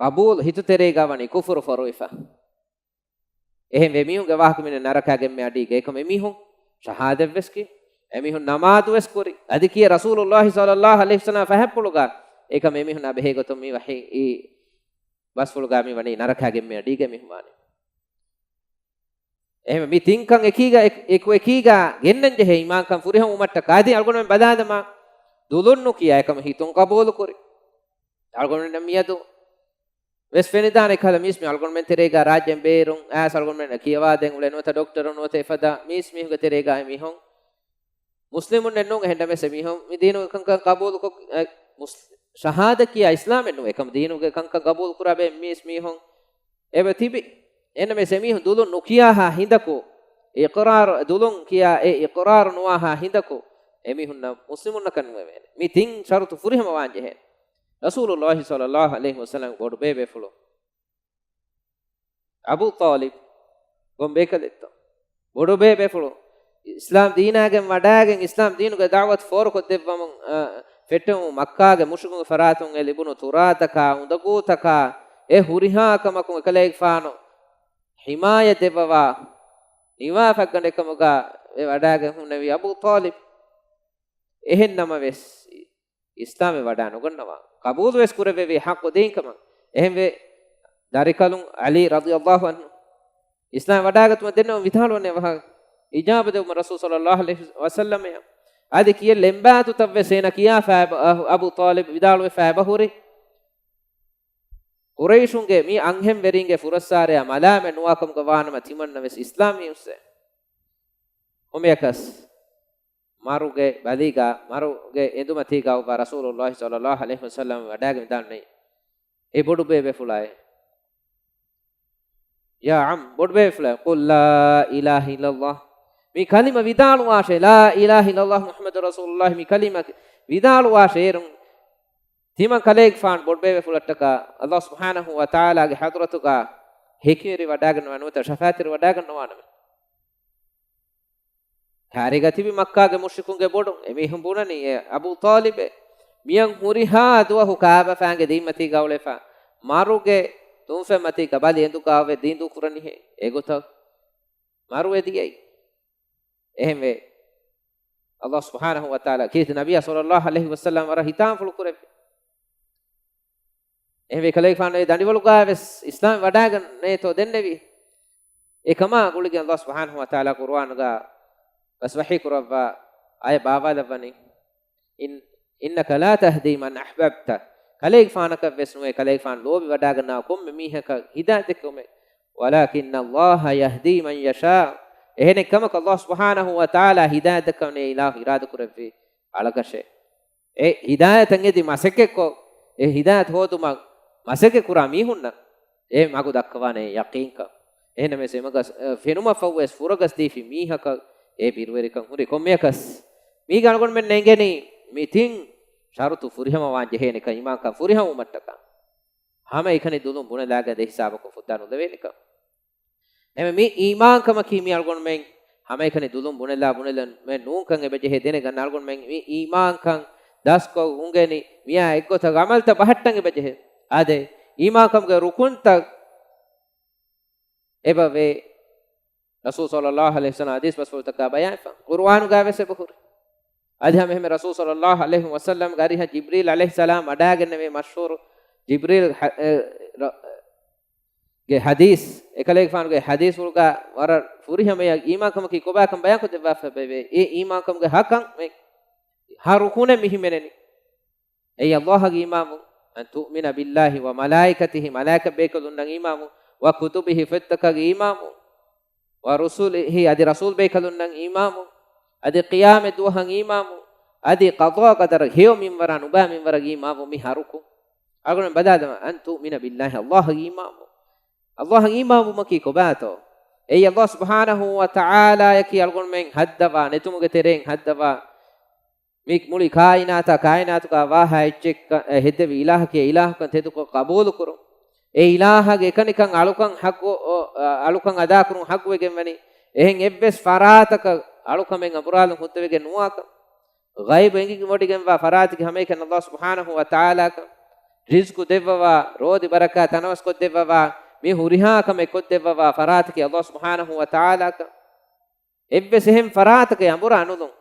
ޤަބޫލު، ހިތުތެރޭގަ ވަނީ ކުފުރު ފޮރުވިފަ. އެހެންވެ، އެމީހުންގެ ވާހަކަ މިނެ ނަރަކާގެ އެންމެ އަޑީގަ. އެކަމް އެމީހުން ޝަހާދަތްވެސް ކި، އެމީހުން ނަމާދުވެސް ކުރި، އަދި ކިޔޭ ރަސޫލުﷲ ޞައްލައްލާހު ޢަލައިހި ވަސައްލަމް ފަހަތްޕުޅުގަ. އެކަމް އެމީހުންނާ ބެހޭގޮތުން މި ވަޙީ އީ ބަސްފުޅުގަ މި ވަނީ ނަރަކާގެ އެންމެ އަޑީގަ އެމީހުން ވާނީ. އެހެންވެ، މި ތިންކަން އެކީގަ، އެކު އެކީގަ ގެންނަން ޖެހޭ އީމާންކަން ފުރިހަމަވުމަށްޓަކާ. އަދި އަޅުގަނޑުމެން ބަލާލަމާ، ދުލުން ނުކިޔާ އެކަމަށް ހިތުން ޤަބޫލުކުރި. އަޅުގަނޑުމެން މިއަދު ވެސް ފެނިދާނެ ކަހަލަ މީސްމީހުން އަޅުގަނޑުމެން ތެރޭގަ ރާއްޖޭން ބޭރުން އައިސް އަޅުގަނޑުމެން ކިޔަވާދޭން އުޅޭ ނުވަތަ ޑޮކްޓަރުން ނުވަތަ އެފަދަ މީސްމީހުންގެ ތެރޭގަ އެމީހުން މުސްލިމުންނެއް ނޫން، އެހެންނަމަވެސް އެމީހުން މި ދީނުގެ ކަންކަން ޤަބޫލުކޮށް، އެ، މުސް-، ޝަހާދަތް ކިޔާ އިސްލާމެއް ނޫން، އެކަމަ ދީނުގެ ކަންކަން ޤަބޫލު ކުރާ ބައެއް މީސްމީހުން އެބަ ތިބި. އެހެންނަމަވެސް އެމީހުން ދުލުން ނުކިޔާހާ ހިނދަކު، އިޤްރާރު، ދުލުން ކިޔާ އެ އިޤްރާރު ނުވާހާ ހިނދަކު އެމީހުންނަށް މުސްލިމުންނަކަށް ނުވެވޭނެ. މި ތިން ޝަރުތު ފުރިހަމަވާން ޖެހޭނެ. ރަސޫލުﷲ ޞައްލައްލާހު ޢަލައިހި ވަސައްލަމް ބޮޑުބޭބޭފުޅު އަބޫ ޠާލިބް ގޮން ބޭކަލެއްތޯ؟ ބޮޑުބޭބޭފުޅު އިސްލާމް ދީނާގެން ވަޑާގެން، އިސްލާމް ދީނުގެ ދަޢުވަތު ފޯރުކޮށްދެއްވަމުން، އަ، ފެއްޓެވުމުން މައްކާގެ މުޝްރިކުންގެ ފަރާތުން އެ ލިބުނު ތުރާތަކާ، އުނދަގޫތަކާ، އެ ހުރިހާ ކަމަކުން އެކަލޭގެފާނު ޙިމާޔަތް ދެއްވަވާ، ނިވާފަށްގަނޑެއް ކަމުގަ ވެ ވަޑާގެން ހުންނެވީ އަބޫ ޠާލިބް. އެހެން ނަމަވެސް، އިސްލާމެއް ވަޑާ ނުގަންނަވާ، ޤަބޫލުވެސް ކުރެއްވެވީ ޙައްޤު ދީން ކަމަށް. އެހެންވެ، ދަރިކަލުން ޢަލީ ރަޟިޔަﷲ ޢަންހު އިސްލާމް ވަޑާގަތުމަށް ދެންނެވުން ވިދާޅުވަންޏާ ވަހަށް އިޖާބަ ދެވުމަށް ރަސޫލު ޞައްލަﷲ ޢަލައިހި ވަސައްލަމައަށް އަދި ކިޔެއް ލެންބާތުތައްވެސް އޭނަ ކިޔާފަ އެބަ-، އަބޫ ޠާލިބް ވިދާޅުވެފަ އެބަހުރި. ޤުރައިޝުންގެ މި އަންހެންވެރިންގެ ފުރައްސާރަޔާ މަލާމަތް ނުވާކަމުގަ ވާނަމަ، ތިމަންނަވެސް އިސްލާމް މީސްވެ. ކޮންމެއަކަސް މަރުގެ ބަލީގަ، މަރުގެ އެނދުމަތީގަ އޮއްވާ ރަސޫލުﷲ ޞައްލަﷲ ޢަލައިހި ވަސައްލަމަ ވަޑާގެން ވިދާޅުވި، އޭ ބޮޑުބޭބޭފުޅާއޭ، ޔާ ޢަމް، ބޮޑުބޭބޭފުޅާއޭ، قل لا إله إلا الله. މި ކަލިމަ ވިދާޅުވާށޭ، لا إله إلا الله محمد رسول الله، މި ކަލިމަ ވިދާޅުވާށޭ. އޭރުން ތިމަން ކަލޭގެފާނު ބޮޑުބޭބޭފުޅަށްޓަކާ ﷲ ސުބްޙާނަހޫ ވަތަޢާލާގެ ޙަޟްރަތުގަ ހެކިވެރިވަޑާގަންނަވާނެ ނުވަތަ ޝަފާޢަތްތެރިވަޑާގަންނަވާނެ. ކާރީގަ ތިބި މައްކާގެ މުޝްރިކުންގެ ބޮޑުން އެމީހުން ބުނަނީ، އޭ އަބޫ ޠާލިބޭ، މިޔަން ހުރިހާ ދުވަހު ކާބަފާންގެ ދީންމަތީގަ އުޅެފަ، މަރުގެ ތުންފަތްމަތީގަ ބަލި އެނދުގަ އޮވެ ދީން ދޫކުރަނީހޭ. އެގޮތަށް މަރުވެ ދިޔައީ. އެހެންވެ، ﷲ ސުބްޙާނަހޫ ވަތަޢާލާ ކީރިތި ނަބިއްޔާ ޞައްލަﷲ ޢަލައިހި ވަސައްލަމަ ވަރަށް ހިތާމަފުޅު ކުރެއްވި. އެހެންވެ، ކަލޭގެފާނު އެ ދަނޑިވަޅުގަ ވެސް އިސްލާމް ވަޑާގަންނޭތޯ ދެންނެވީ. އެ ކަމާ ގުޅިގެން ﷲ ސުބްޙާނަހޫ ވަތަޢާލާ ޤުރުއާނުގަ ވެސް ވަޙީ ކުރައްވާ އާޔަތް ބާވާލައްވަނީ، إن، إنك لا تهدي من أحببت. ކަލޭގެފާނަކަށް ވެސް ނުވޭ، ކަލޭގެފާނު ލޯބިވަޑާގަންނަވާ ކޮންމެ މީހަކަށް ހިދާޔަތް ދެއްކެވުމެއް. ولكن الله يهدي من يشاء. އެހެނެއް ކަމަކު ﷲ ސުބްޙާނަހޫ ވަތަޢާލާ ހިދާޔަތް ދެއްކެވުނީ އިލާހު އިރާދަކުރެއްވި އަޅަކަށޭ. އެ ހިދާޔަތަށް އެދި މަސައްކަތްކޮށް، އެ ހިދާޔަތް ހޯދުމަށް މަސައްކަތް ކުރާ މީހުންނަށް އެ މަގު ދައްކަވާނެ ޔަޤީންކަން. އެހެންނަމަވެސް، އެ މަގަށް، އަ، ފެނުމަށްފަހުވެސް ފުރަގަސް ދީފި މީހަކަށް އެ ބިރުވެރިކަން ހުރި ކޮންމެއަކަސް، މީގަ އަޅުގަނޑުމެން އެނގެނީ މި ތިން ޝަރުތު ފުރިހަމަވާން ޖެހޭނެކަން، އީމާންކަން ފުރިހަމަވުމަށްޓަކާ. ހަމައެކަނި ދުލުން ބުނެލާގެން ދެ ހިސާބަކުން ފުއްދާ ނުލެވޭނެކަން. އެމެ މި އީމާންކަމަކީ މި އަޅުގަނޑުމެން ހަމައެކަނި ދުލުން ބުނެލާ ބުނެލަން މެ ނޫންކަން އެބަޖެހޭ. ދެނެގަންނަ އަޅުގަނޑުމެން މި އީމާންކަން ދަސްކޮށް އުނގެނި މިއާ އެއްގޮތަށް ޢަމަލްތައް ބަހައްޓަން އެބަޖެހޭ. އާދެ، އީމާންކަމުގެ ރުކުންތައް އެބަވޭ. ރަސޫލު ޞައްލަﷲ ޢަލައިހި ވަސައްލަމަ ޙަދީޘް ބަސްފުޅުތަކާ ބަޔާންފަ، ޤުރުއާނުގަ ވެސް އެބަހުރި. އަދި ހަމަ އެހެންމެ ރަސޫލު ޞައްލަﷲ ޢަލައިހި ވަސައްލަމަގެ އަރިހަށް ޖިބްރީލް ޢަލައިހިއްސަލާމް ވަޑާގެންނެވޭ މަޝްހޫރު ޖިބްރީލް ޙަ-، އެ، ރަ-، ގެ ޙަދީޘް، އެކަލޭގެފާނުގެ ޙަދީޘްފުޅުގަ ވަރަށް ފުރިހަމަޔަށް އީމާންކަމަކީ ކޮބާކަން ބަޔާންކޮށްދެއްވާފަ ބެވޭ. އެ އީމާންކަމުގެ ހަކަން މެ ހަ ރުކުނެއް މި ހިމެނެނީ. އެއީ ﷲ ގެ އީމާންވުން، أن تؤمن بالله وملائكته، މަލާއިކަތް މަލާއިކަތް ބޭކަލުންނަށް އީމާންވުން، وكتبه ފޮތްތަކަށް އީމާންވުން، ورسله އަދި ރަސޫލް ބޭކަލުންނަށް އީމާންވުން، އަދި ޤިޔާމަތް ދުވަހަށް އީމާންވުން، އަދި ޤަޟާ ޤަދަރަށް ހެޔޮ މިންވަރާ ނުބާ މިންވަރަށް އީމާންވުން. މި ހަ ރުކުން. އަޅުގަނޑު ބަލާލަމާ، أن تؤمن بالله، ﷲ އަށް އީމާންވުން. ﷲ އަށް އީމާންވުމަކީ ކޮބާތޯ؟ އެއީ ﷲ ސުބްޙާނަހޫ ވަތަޢާލާއަކީ އަޅުގަނޑުމެން ހައްދަވާ، ނެތުމުގެ ތެރެއިން ހައްދަވާ، މި މުޅި ކާއިނާތާ ކާއިނާތުގަ ވާހާ އެއްޗެއް ކަ-، އެ ހެއްދެވި އިލާހަކީ އެ އިލާހުކަން ތެދުކޮށް ޤަބޫލުކުރުން. އެ އިލާހަށް އެކަނިކަން އަޅުކަން ޙައްޤު، އަ، އަޅުކަން އަދާކުރުން ޙައްޤުވެގެންވަނީ. އެހެން އެއްވެސް ފަރާތަކަށް އަޅުކަމެއް އަނބުރާލުން ހުއްދަވެގެން ނުވާކަން. ޣައިބު އެނގިވޮޑިގެންވާ ފަރާތަކީ ހަމައެކަނި ﷲ ސުބްޙާނަހޫ ވަތަޢާލާކަން. ރިޒްޤު ދެއްވަވާ، ރޯދި ބަރަކާތް ތަނަވަސްކޮށްދެއްވަވާ، މި ހުރިހާ ކަމެއް ކޮށްދެއްވަވާ ފަރާތަކީ ﷲ ސުބްޙާނަހޫ ވަތަޢާލާކަން. އެއްވެސް އެހެން ފަރާތަކަށް އަނބުރާ ނުލުން.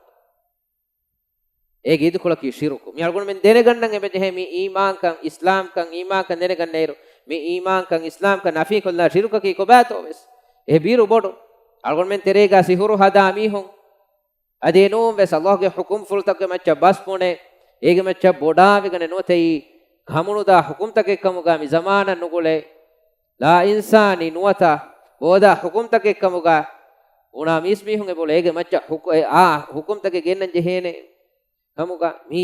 އޭގެ އިދިކޮޅަކީ ޝިރުކު. މި އަޅުގަނޑުމެން ދެނެގަންނަން އެބަޖެހޭ މި އީމާންކަން، އިސްލާމްކަން، އީމާންކަން ދެނެގަންނައިރު، މި އީމާންކަން، އިސްލާމްކަން ނަފީކޮށްލާ ޝިރުކަކީ ކޮބާތޯވެސް. އެ ބިރު ބޮޑު. އަޅުގަނޑުމެން ތެރޭގަ ސިހުރު ހަދާ މީހުން، އަދި އެނޫން ވެސް ﷲ ގެ ޙުކުމްފުޅުތަކުގެ މައްޗަށް ބަސް ބުނެ، އޭގެ މައްޗަށް ބޮޑާވެގަނެ ނުވަތަ އެއީ ކަމުނުދާ ޙުކުމްތަކެއް ކަމުގަ މި ޒަމާނަށް ނުގުޅޭ. ލާ އިންސާނީ ނުވަތަ ބޯދާ ޙުކުމްތަކެއް ކަމުގަ ބުނާ މީސްމީހުން އެބައުޅޭ އޭގެ މައްޗަށް ޙުކު-، އެ އާ ޙުކުމްތަކެއް ގެންނަން ޖެހޭނެ ކަމުގަ މީ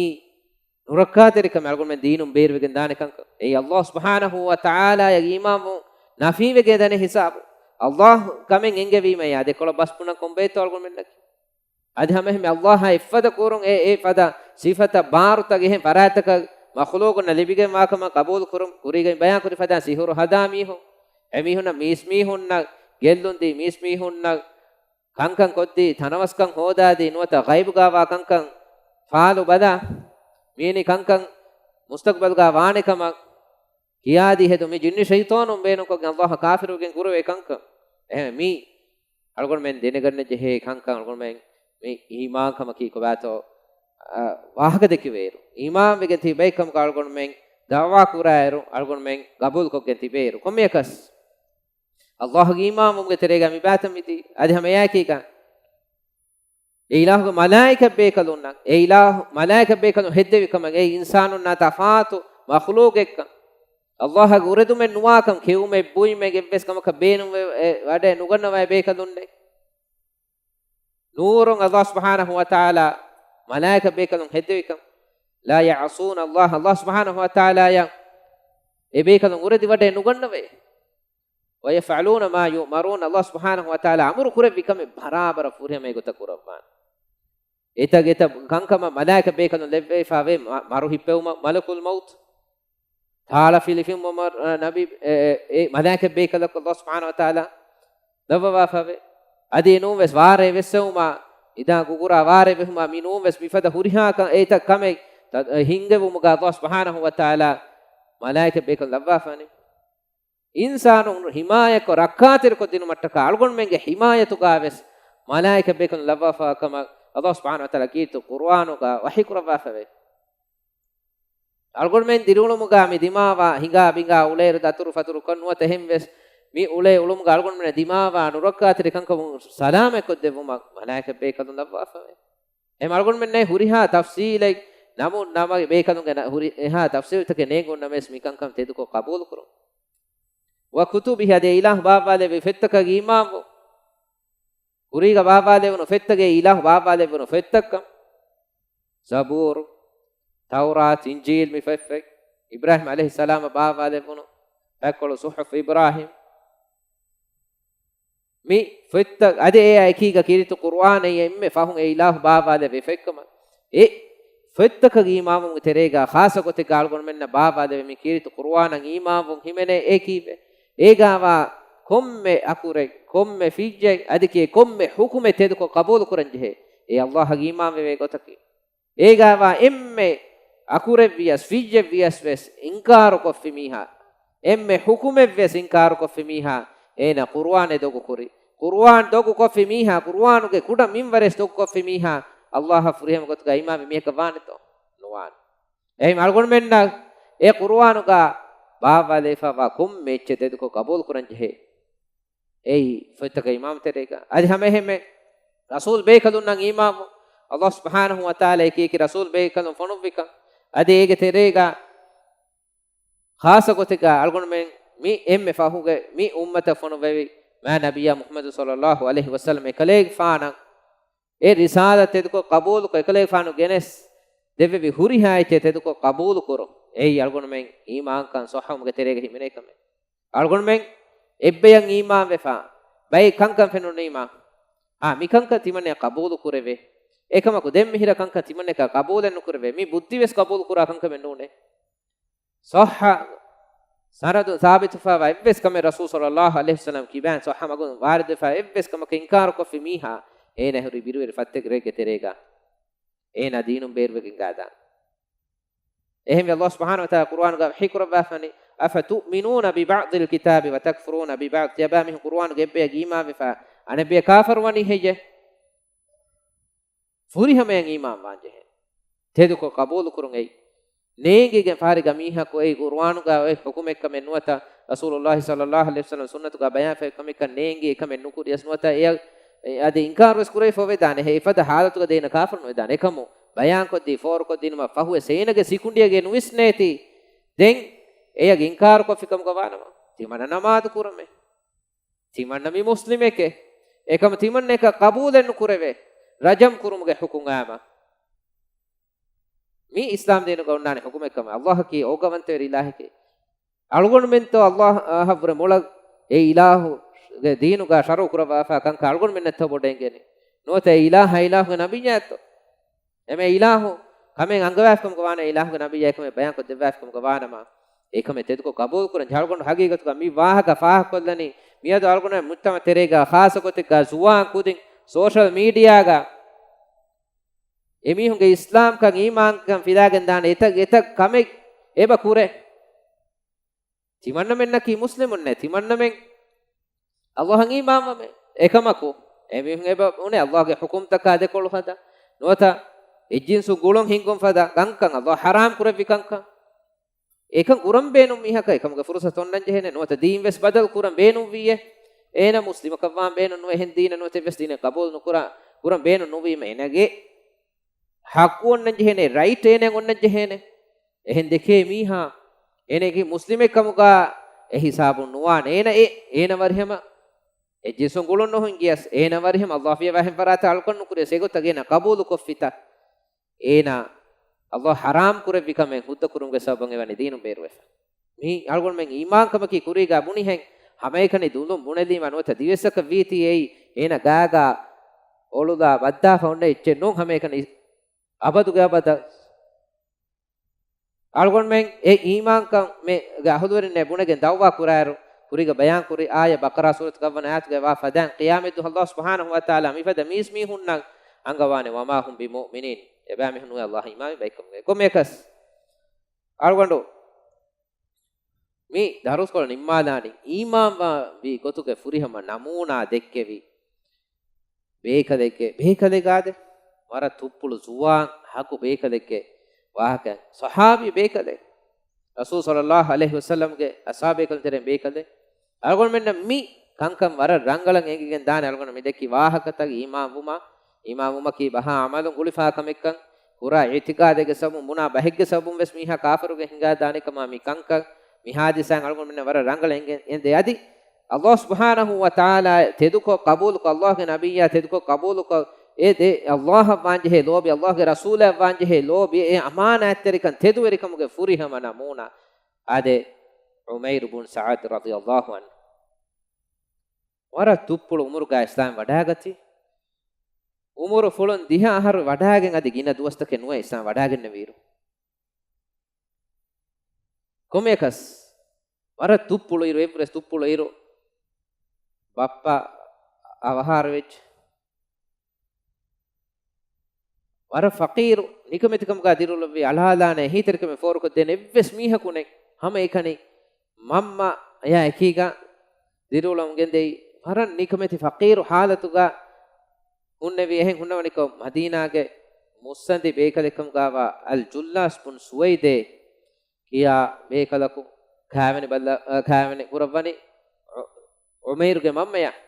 ނުރައްކާތެރިކަމެއް އަޅުގަނޑުމެން ދީނުން ބޭރުވެގެން ދާނެ ކަންކަން. އެއީ ﷲ ސުބްޙާނަހޫ ވަތަޢާލާއަށް އީމާންވުން ނަފީވެގެން ދަނެ ހިސާބު. ﷲ ކަމެއް އެންގެވީމަޔާ ދެކޮޅަށް ބަސް ބުނަން ކޮންބައެއްތޯ އަޅުގަނޑުމެންނަކީ؟ އަދި ހަމައެހެންމެ ﷲ އާ އެއްފަދަ ކުރުން އެ، އެ ފަދަ ސިފަތައް ބާރުތައް އެހެން ފަރާތްތަކަށް މަޚުލޫޤުންނަށް ލިބިގެންވާކަމަށް ޤަބޫލު ކުރުން ކުރީގައި ބަޔާންކުރި ފަދަ ސިހުރު ހަދާ މީހުން، އެމީހުންނަށް މީސްމީހުންނަށް ގެއްލުންދީ، މީސްމީހުންނަށް ކަންކަން ކޮށްދީ، ތަނަވަސްކަން ހޯދާދީ، ނުވަތަ ޣައިބުގާވާ ކަންކަން ފާލު ބަލާ، މިވެނި ކަންކަން މުސްތަޤްބަލްގާ ވާނެ ކަމަށް ކިޔާދީ ހެދު މި ޖިންނި ޝައިޠާނުން ބޭނުންކޮށްގެން ﷲ އަށް ކާފިރުވެގެން ކުރެވޭ ކަންކަން. އެހެން މީ އަޅުގަނޑުމެން ދެނެގަންނަ ޖެހޭ ކަންކަން އަޅުގަނޑުމެން މި އީމާން ކަމަކީ ކޮބާތޯ، އަ، ވާހަކަ ދެކެވޭއިރު، އީމާން ވެގެން ތިބި ބައެއް ކަމަކަށް އަޅުގަނޑުމެން ދަޢުވާ ކުރާއިރު، އަޅުގަނޑުމެން ގަބޫލުކޮށްގެން ތިބޭއިރު، ކޮންމެއަކަސް ﷲ ގެ އީމާންވުމުގެ ތެރޭގަ މި ބާތަން މިދީ. އަދި ހަމަ އެއާއެކީގަ އެ އިލާހުގެ މަލާއިކަތް ބޭކަލުންނަށް، އެ އިލާހު މަލާއިކަތް ބޭކަލުން ހެއްދެވި ކަމަށް، އެ އިންސާނުންނާ ތަފާތު މަޚްލޫގެއްކަން، ﷲ ގެ އުރެދުމެއް ނުވާކަން، ކެއުމެއް ބުއިމެއް އެއްވެސް ކަމަކަށް ބޭނުންވެ، އެ، ވަޑައެއް ނުގަންނަވާ އެ ބޭކަލުންނެއް. ނޫރުން ﷲ ސުބްޙާނަހޫ ވަތަޢާލާ މަލާއިކަތް ބޭކަލުން ހެއްދެވިކަން. لا يعصون الله، ﷲ ސުބްޙާނަހޫ ވަތަޢާލާއަށް އެ ބޭކަލުން އުރެދި ވަޑައެއް ނުގަންނަވައޭ. ويفعلون ما يؤمرون، ﷲ ސުބްޙާނަހޫ ވަތަޢާލާ އަމުރު ކުރެއްވި ކަމެއް ބަރާބަރަށް ފުރިހަމަ އެގޮތަށް ކުރައްވާނެ. އެތައް އެތައް ކަންކަމަށް މަލާއިކަ ބޭކަލުން ލެއްވެފަ ވޭ، މަ-، މަރު ހިއްޕެވުމަށް މަލަކުލް މައުތު، ތާޅަ ފިލިފިންވުމަށް، އަ، ނަބީ، އެ، އެ، އެ މަލާއިކަ ބޭކަލަކު ﷲ ސުބްޙާނަހޫ ވަތަޢާލާ ލައްވަވާފަ ވޭ. އަދި އެ ނޫން ވެސް ވާރޭ ވެއްސެވުމާ، އިދާ ގުގުރާ ވާރޭ ވެހުމާ، މި ނޫން ވެސް މިފަދަ ހުރިހާ ކަ-، އެތައް ކަމެއް ތަ-، ހިންގެވުމުގަ ﷲ ސުބްޙާނަހޫ ވަތަޢާލާ މަލާއިކަ ބޭކަލުން ލައްވާފާނެ. އިންސާނުން ހިމާޔަތްކޮށް ރައްކާތެރިކޮށްދިނުމަށްޓަކާ އަޅުގަނޑުމެންގެ ހިމާޔަތުގަ ވެސް މަލާއިކަ ބޭކަލުން ލައްވާފާ ކަމަށް ﷲ ސުބްޙާނަހޫ ވަތަޢާލާ ކީރިތި ޤުރުއާނުގަ ވަޙީ ކުރައްވާފަ ވޭ. އަޅުގަނޑުމެން ދިރިއުޅުމުގަ މި ދިމާވާ ހިނގާ ބިނގާ އުޅޭއިރު ދަތުރު ފަތުރު ކޮށް ނުވަތަ އެހެން ވެސް މި އުޅޭ އުޅުމުގަ އަޅުގަނޑުމެން ދިމާވާ ނުރައްކާތެރި ކަންކަމުން ސަލާމަތްކޮށްދެއްވުމަށް މަލާއިކަ ބޭކަލުން ލައްވާފަ ވޭ. އެހެން އަޅުގަނޑުމެންނަށް ހުރިހާ ތަފްސީލެއް ނަމު ނަމަ ބޭކަލުންގެ ނަ-، ހުރިހާ ތަފްސީލްތަކެއް ނޭނގުން ނަމަވެސް މިކަންކަން ތެދުކޮށް ޤަބޫލުކުރުން. ވަ ކުތުބިހި، އަދި އެ އިލާހު ބާއްވާލެއްވި ފޮތްތަކަށް އީމާންވުން. ކުރީގަ ބާއްވާލެވުނު ފޮތްތަކެއް، އިލާހު ބާއްވާލެއްވުނު ފޮތްތަކަށް. ޒަބޫރު، ތައުރާތު، އިންޖީލް މި ފޮތްފޮތް، އިބްރާހީމް ޢަލައިހިއްސަލާމަށް ބާއްވާލެއްވުނު ފަތްކޮޅު ޞުޙުފު އިބްރާހީމް. މި ފޮތްތައް އަދި އެއާ އެކީގަ ކީރިތި ޤުރުއާނަށް އެންމެ ފަހުން އެ އިލާހު ބާއްވާލެއްވި ފޮތްކަމަށް. އެ ފޮތްތަކަށް އީމާންވުމުގެ ތެރޭގަ ޚާއްޞަ ގޮތެއްގަ އަޅުގަނޑުމެންނަށް ބާއްވާލެވޭ މި ކީރިތި ޤުރުއާނަށް އީމާންވުން ހިމެނޭ އެ ކީއްވެ؟ އޭގަވާ ކޮންމެ އަކުރެއް، ކޮންމެ ފިއްޔެއް، އަދި ކިޔޭ ކޮންމެ ޙުކުމެއް ތެދުކޮށް ޤަބޫލުކުރަން ޖެހޭ. އެ ﷲ އަށް އީމާންވެވޭ ގޮތަކީ. އޭގަވާ އެންމެ އަކުރެއްވިޔަސް، ފިއްޔެއްވިޔަސް ވެސް އިންކާރުކޮށްފި މީހާ، އެންމެ ޙުކުމެއްވެސް އިންކާރުކޮށްފި މީހާ، އޭނަ ޤުރުއާނެއް ދޮގުކުރި. ޤުރުއާން ދޮގުކޮށްފި މީހާ، ޤުރުއާނުގެ ކުޑަ މިންވަރެއް ދޮގުކޮށްފި މީހާ، ﷲ އަށް ފުރިހަމަ ގޮތުގަ އީމާންވި މީހަކަށް ވާނެތޯ؟ ނުވާނެ. އެހެން އަޅުގަނޑުމެންނަށް އެ ޤުރުއާނުގަ ބާއްވާލެވިފައިވާ ކޮންމެ އެއްޗެއް ތެދުކޮށް ޤަބޫލުކުރަން ޖެހޭ. އެއީ ފޮތްތަކަށް އީމާން ތެރޭގަ. އަދި ހަމައެހެންމެ ރަސޫލް ބޭކަލުންނަށް އީމާންވުން. ﷲ ސުބްޙާނަހޫ ވަތަޢާލާ އެކިއެކި ރަސޫލް ބޭކަލުން ފޮނުއްވިކަން. އަދި އޭގެ ތެރޭގަ ޚާއްޞަ ގޮތެއްގަ އަޅުގަނޑުމެން މި އެންމެ ފަހުގެ މި އުއްމަތަށް ފޮނުއްވެވި މާ ނަބިއްޔާ މުޙައްމަދު ޞައްލައްލާހު ޢަލައިހި ވަސައްލަމް އެކަލޭގެފާނަށް އެ ރިސާލަތް ތެދުކޮށް ޤަބޫލުކޮށް، އެކަލޭގެފާނު ގެނެސް ދެއްވެވި ހުރިހާ އެއްޗެއް ތެދުކޮށް ޤަބޫލުކުރުން. އެއީ އަޅުގަނޑުމެން އީމާންކަން ޞައްޙަވުމުގެ ތެރޭގަ ހިމެނޭ ކަމެއް. އަޅުގަނޑުމެން އެއްބަޔަށް އީމާންވެފަ، ބައެއް ކަންކަން ފެނުނީމާ، އާ، މިކަންކަން ތިމަންނަޔަށް ޤަބޫލު ކުރެވޭ. އެކަމަކު ދެންމެ ހިރަ ކަންކަން ތިމަންނަޔަކަށް ޤަބޫލެއް ނުކުރެވޭ. މީ ބުއްދިވެސް ޤަބޫލު ކުރާ ކަންކަމެއް ނޫނޭ. ޞައްޙަ ސަނަދު ސާބިތުފައިވާ އެއްވެސް ކަމެއް ރަސޫލު ޞައްލައްލާހު ޢަލައިހި ވަސައްލަމް ކިބައިން ޞައްޙަ މަގުން ވާރިދުވެފަ އެއްވެސް ކަމަކަށް އިންކާރުކޮށްފި މީހާ، އޭނަ ހުރީ ބިރުވެރި ފައްތަކެއްގެ ތެރޭގަ. އޭނާ ދީނުން ބޭރުވެގެން ގާދާނެ. އެހެންވެ، ﷲ ސުބްޙާނަހޫ ވަތަޢާލާ ޤުރުއާނުގަ ވަޙީ ކުރައްވާފަނީ، أفتؤمنون ببعض الكتاب وتكفرون ببعض. ތިޔަބައިމީހުން ޤުރުއާނުގެ އެއްބަޔަށް އީމާންވެފަ، އަނެއްބަޔަށް ކާފަރުވަނީ ހެއްޔެ؟ ފުރިހަމަޔަށް އީމާންވާން ޖެހޭ. ތެދުކޮށް ޤަބޫލުކުރުން އެއީ. ނޭނގިގެން ފަހަރެއްގަ މީހަކު އެއީ ޤުރުއާނުގަ އޮތް ޙުކުމެއްކަމެއް ނުވަތަ، ރަސޫލުﷲ ޞައްލައްލާހު ޢަލައިހި ވަސައްލަމް ސުންނަތުގަ ބަޔާންފައި ކަމެއްކަން ނޭނގި އެކަމެއް ނުކުރިޔަސް ނުވަތަ، އެއަށް އަދި އިންކާރުވެސް ކުރެވިފަ ވެދާނެ. އެފަދަ ޙާލަތުގަ ދޭނަ ކާފަރު ނުވެދާނެ. އެކަމު ބަޔާންކޮށްދީ، ފޯރުކޮށްދިނުމަށް ފަހުވެސް އޭނަގެ ސިކުނޑިއެއްގެ ނުވިސްނޭތީ. ދެން އެޔަށް އިންކާރުކޮށްފިކަމުގަ ވާނަމަ، ތިމަންނަ ނަމާދު ކުރަމޭ. ތިމަންނަ މި މުސްލިމެކޭ. އެކަމަ ތިމަންނަ އެކަށް ޤަބޫލެއް ނުކުރެވޭ. ރަޖަމް ކުރުމުގެ ޙުކުމް އާމަ. މީ އިސްލާމް ދީނުގަ އޮންނާނެ ޙުކުމެއްކަމަށް. ﷲ އަކީ އޯގަވަންތަވެރި އިލާހެކޭ. އަޅުގަނޑުމެންތޯ ﷲ އަށްވުރެ މޮޅަށް އެ އިލާހުގެ ދީނުގަ ޝަރުޢު ކުރައްވާފާ ކަންކަން އަޅުގަނޑުމެންނަށްތޯ ބޮޑަށް އެނގޭނެ؟ ނުވަތަ އެ އިލާހާ އިލާހުގެ ނަބިއްޔާއެއްތޯ؟ އެމެ އިލާހު ކަމެއް އަންގަވާފިކަމުގަ ވާނަމަ، އިލާހުގެ ނަބިއްޔާ އެކަމެއް ބަޔާންކޮށް ދެއްވާފިކަމުގަ ވާނަމަ، އެކަމެއް ތެދުކޮށް ޤަބޫލުކުރަން ޖެހޭ. އަޅުގަނޑު ހަގީގަތުގަ މި ވާހަކަ ފާހަގަކޮށްލަނީ، މިއަދު އަޅުގަނޑު މުޖްތަމަޢު ތެރޭގަ ޚާއްޞަ ގޮތެއްގަ ޒުވާން ކުދިން ސޯޝަލް މީޑިއާގަ އެމީހުންގެ އިސްލާމްކަން އީމާންކަން ފިލާގެން ދާނެ އެތައް، އެތައް ކަމެއް އެބަ ކުރޭ. ތިމަންނަމެންނަކީ މުސްލިމުންނޭ، ތިމަންނަމެން ﷲ އަށް އީމާންވަމޭ. އެކަމަކު، އެމީހުން އެބަ ބުނެ ﷲ ގެ ޙުކުމްތަކާ ދެކޮޅު ހަދާ، ނުވަތަ އެއްޖިންސުން ގުޅުން ހިންގުން ފަދަ ކަންކަން، ﷲ ޙަރާމް ކުރެއްވި ކަންކަން. އެކަން ކުރަން ބޭނުން މީހަކަށް އެކަމުގެ ފުރުޞަތު އޮންނަން ޖެހޭނެ، ނުވަތަ ދީން ވެސް ބަދަލު ކުރަން ބޭނުންވީއޭ. އޭނަ މުސްލިމަކަށް ވާން ބޭނުން ނުވޭ، އެހެން ދީނެއް ނުވަތަ އެއްވެސް ދީނެއް ޤަބޫލު ނުކުރާ، ކުރަން ބޭނުން ނުވީމަ އޭނަގެ ޙައްޤު އޮންނަން ޖެހޭނެ، ރައިޓް އޭނައަށް އޮންނަން ޖެހޭނެ. އެހެން ދެކޭ މީހާ އޭނަގެ މުސްލިމެއް ކަމުގަ އެ ހިސާބުން ނުވާނެ. އޭނަ އެ، އޭނަ ވަރިހަމަ އެއްޖިންސުން ގުޅުން ނުހިންގިޔަސް، އޭނަ ވަރިހަމަ ﷲ ފިޔަވާހެން ފަރާތަށް އަޅުކަން ނުކުރިޔަސް، އެގޮތަށް އޭނަ ޤަބޫލު ކޮށްފިތަ؟ އޭނާ ﷲ ޙަރާމް ކުރެއްވި ކަމެއް ހުއްދަ ކުރުމުގެ ސަބަބުން އެވަނީ ދީނުން ބޭރުވެފަ. މި އަޅުގަނޑުމެން އީމާންކަމަކީ ކުރީގާ ބުނިހެން، ހަމައެކަނި ދުލުން ބުނެލީމަ ނުވަތަ ދިވެއްސަކަށް ވީތީ އެއީ އޭނަ ގާގާ އޮޅުލާ ބައްދާފަ އޮންނަ އެއްޗެއް ނޫން، ހަމައެކަނި އަބަދުގެ އަބަދަށް. އަޅުގަނޑުމެން އެ އީމާންކަން މެ ގެ އަހުލުވެރިންނޭ ބުނެގެން ދައުވާ ކުރާއިރު، ކުރީގަ ބަޔާން ކުރި އާޔަ ބަޤަރާ ސޫރަތުގައި ވަން އާޔަތުގައި ވާ ފަދައިން، ޤިޔާމަތްދުވަހު ﷲ ސުބްޙާނަހޫ ވަތަޢާލާ މިފަދަ މީސްމީހުންނަށް އަންގަވާނެ، "وما هم بمؤمنين." އެބައިމީހުން ނުވޭ ﷲ އީމާންވި ބައެއްކަމުގައި. ކޮންމެއަކަސް އަޅުގަނޑު މި ދަރުސްކޮޅު ނިންމާލާނީ، އީމާންވާ ވީ ގޮތުގެ ފުރިހަމަ ނަމޫނާ ދެއްކެވި ބޭކަލެއްގެ، ބޭކަލެއް ގާދެ، ވަރަށް ތުއްޕުޅު ޒުވާން ހަގު ބޭކަލެއްގެ ވާހަކަ. ޞަޙާބީ ބޭކަލެއް، ރަސޫލު ޞައްލައްލާހު ޢަލައިހި ވަސައްލަމްގެ އަޞްޙާބޭކަލުން ތެރެއިން ބޭކަލެއް. އަޅުގަނޑުމެންނަށް މި ކަންކަން ވަރަށް ރަނގަޅަށް އެނގިގެން ދާނެ. އަޅުގަނޑު މި ދެއްކި ވާހަކަތައް އީމާން ވުމާ، އީމާން ވުމަކީ ބަހާ ޢަމަލުން ގުޅިފާ ކަމެއްކަން، ކުރާ އިޢުތިޤާދެއްގެ ސަބަބުން، ބުނާ ބަހެއްގެ ސަބަބުން ވެސް މީހާ ކާފަރުގެ ހިނގާ ދާނެ ކަމާ މި ކަންކަން، މި ޙާދިސާއިން އަޅުގަނޑުމެންނަށް ވަރަށް ރަނގަޅަށް އެނގެ، އެނދެ އަދި ﷲ ސުބްޙާނަހޫ ވަތަޢާލާ ތެދުކޮށް ޤަބޫލުކޮށް، ﷲ ގެ ނަބިއްޔާ ތެދުކޮށް ޤަބޫލުކޮށް، އެ ދެ ﷲ އަށް ވާންޖެހޭ ލޯބި، ﷲ ގެ ރަސޫލަށް ވާންޖެހޭ ލޯބި، އެ އަމާނާތްތެރިކަން، ތެދުވެރިކަމުގެ ފުރިހަމަ ނަމޫނާ. އާދެ، ޢުމައިރު ބުން ސަޢަދު ރަޟިޔަﷲ ޢަންހު ވަރަށް ތުއްޕުޅު ޢުމުރުގަ އިސްލާމް ވަޑާގަތީ. ޢުމުރު ފުޅުން ދިހަ އަހަރު ވަޑާގެން އަދި ގިނަ ދުވަސްތަކެއް ނުވެ އިސްލާމް ވަޑާގެންނެވިއިރު. ކޮންމެއަކަސް ވަރަށް ތުއްޕުޅު އިރު، އެއްވުރެސް ތުއްޕުޅު އިރު، ބައްޕަ އަވަހާރަވެއްޖެ. ވަރަށް ފަޤީރު، ނިކަމެތިކަމުގަ ދިރިއުޅެވި، އަޅާލާނެ އެހީތެރިކަމެއް ފޯރުކޮށްދޭނެ އެއްވެސް މީހަކު ނެތް. ހަމައެކަނި މަންމަ އެޔާ އެކީގަ ދިރިއުޅަމުން ގެންދެވި. ވަރަށް ނިކަމެތި ފަޤީރު ޙާލަތުގަ ހުންނެވި. އެހެން ހުންނަވަނިކޮށް، މަދީނާގެ މުއްސަނދި ބޭކަލެއްކަމުގައިވާ އަލް ޖުއްލާސް ބުން ސުވައިދޭ ކިޔާ ބޭކަލަކު ކާވެނި ބައްލަ-، އަ، ކާވެނި ކުރައްވަނީ ޢު-، ޢުމައިރުގެ މަންމަޔަށް.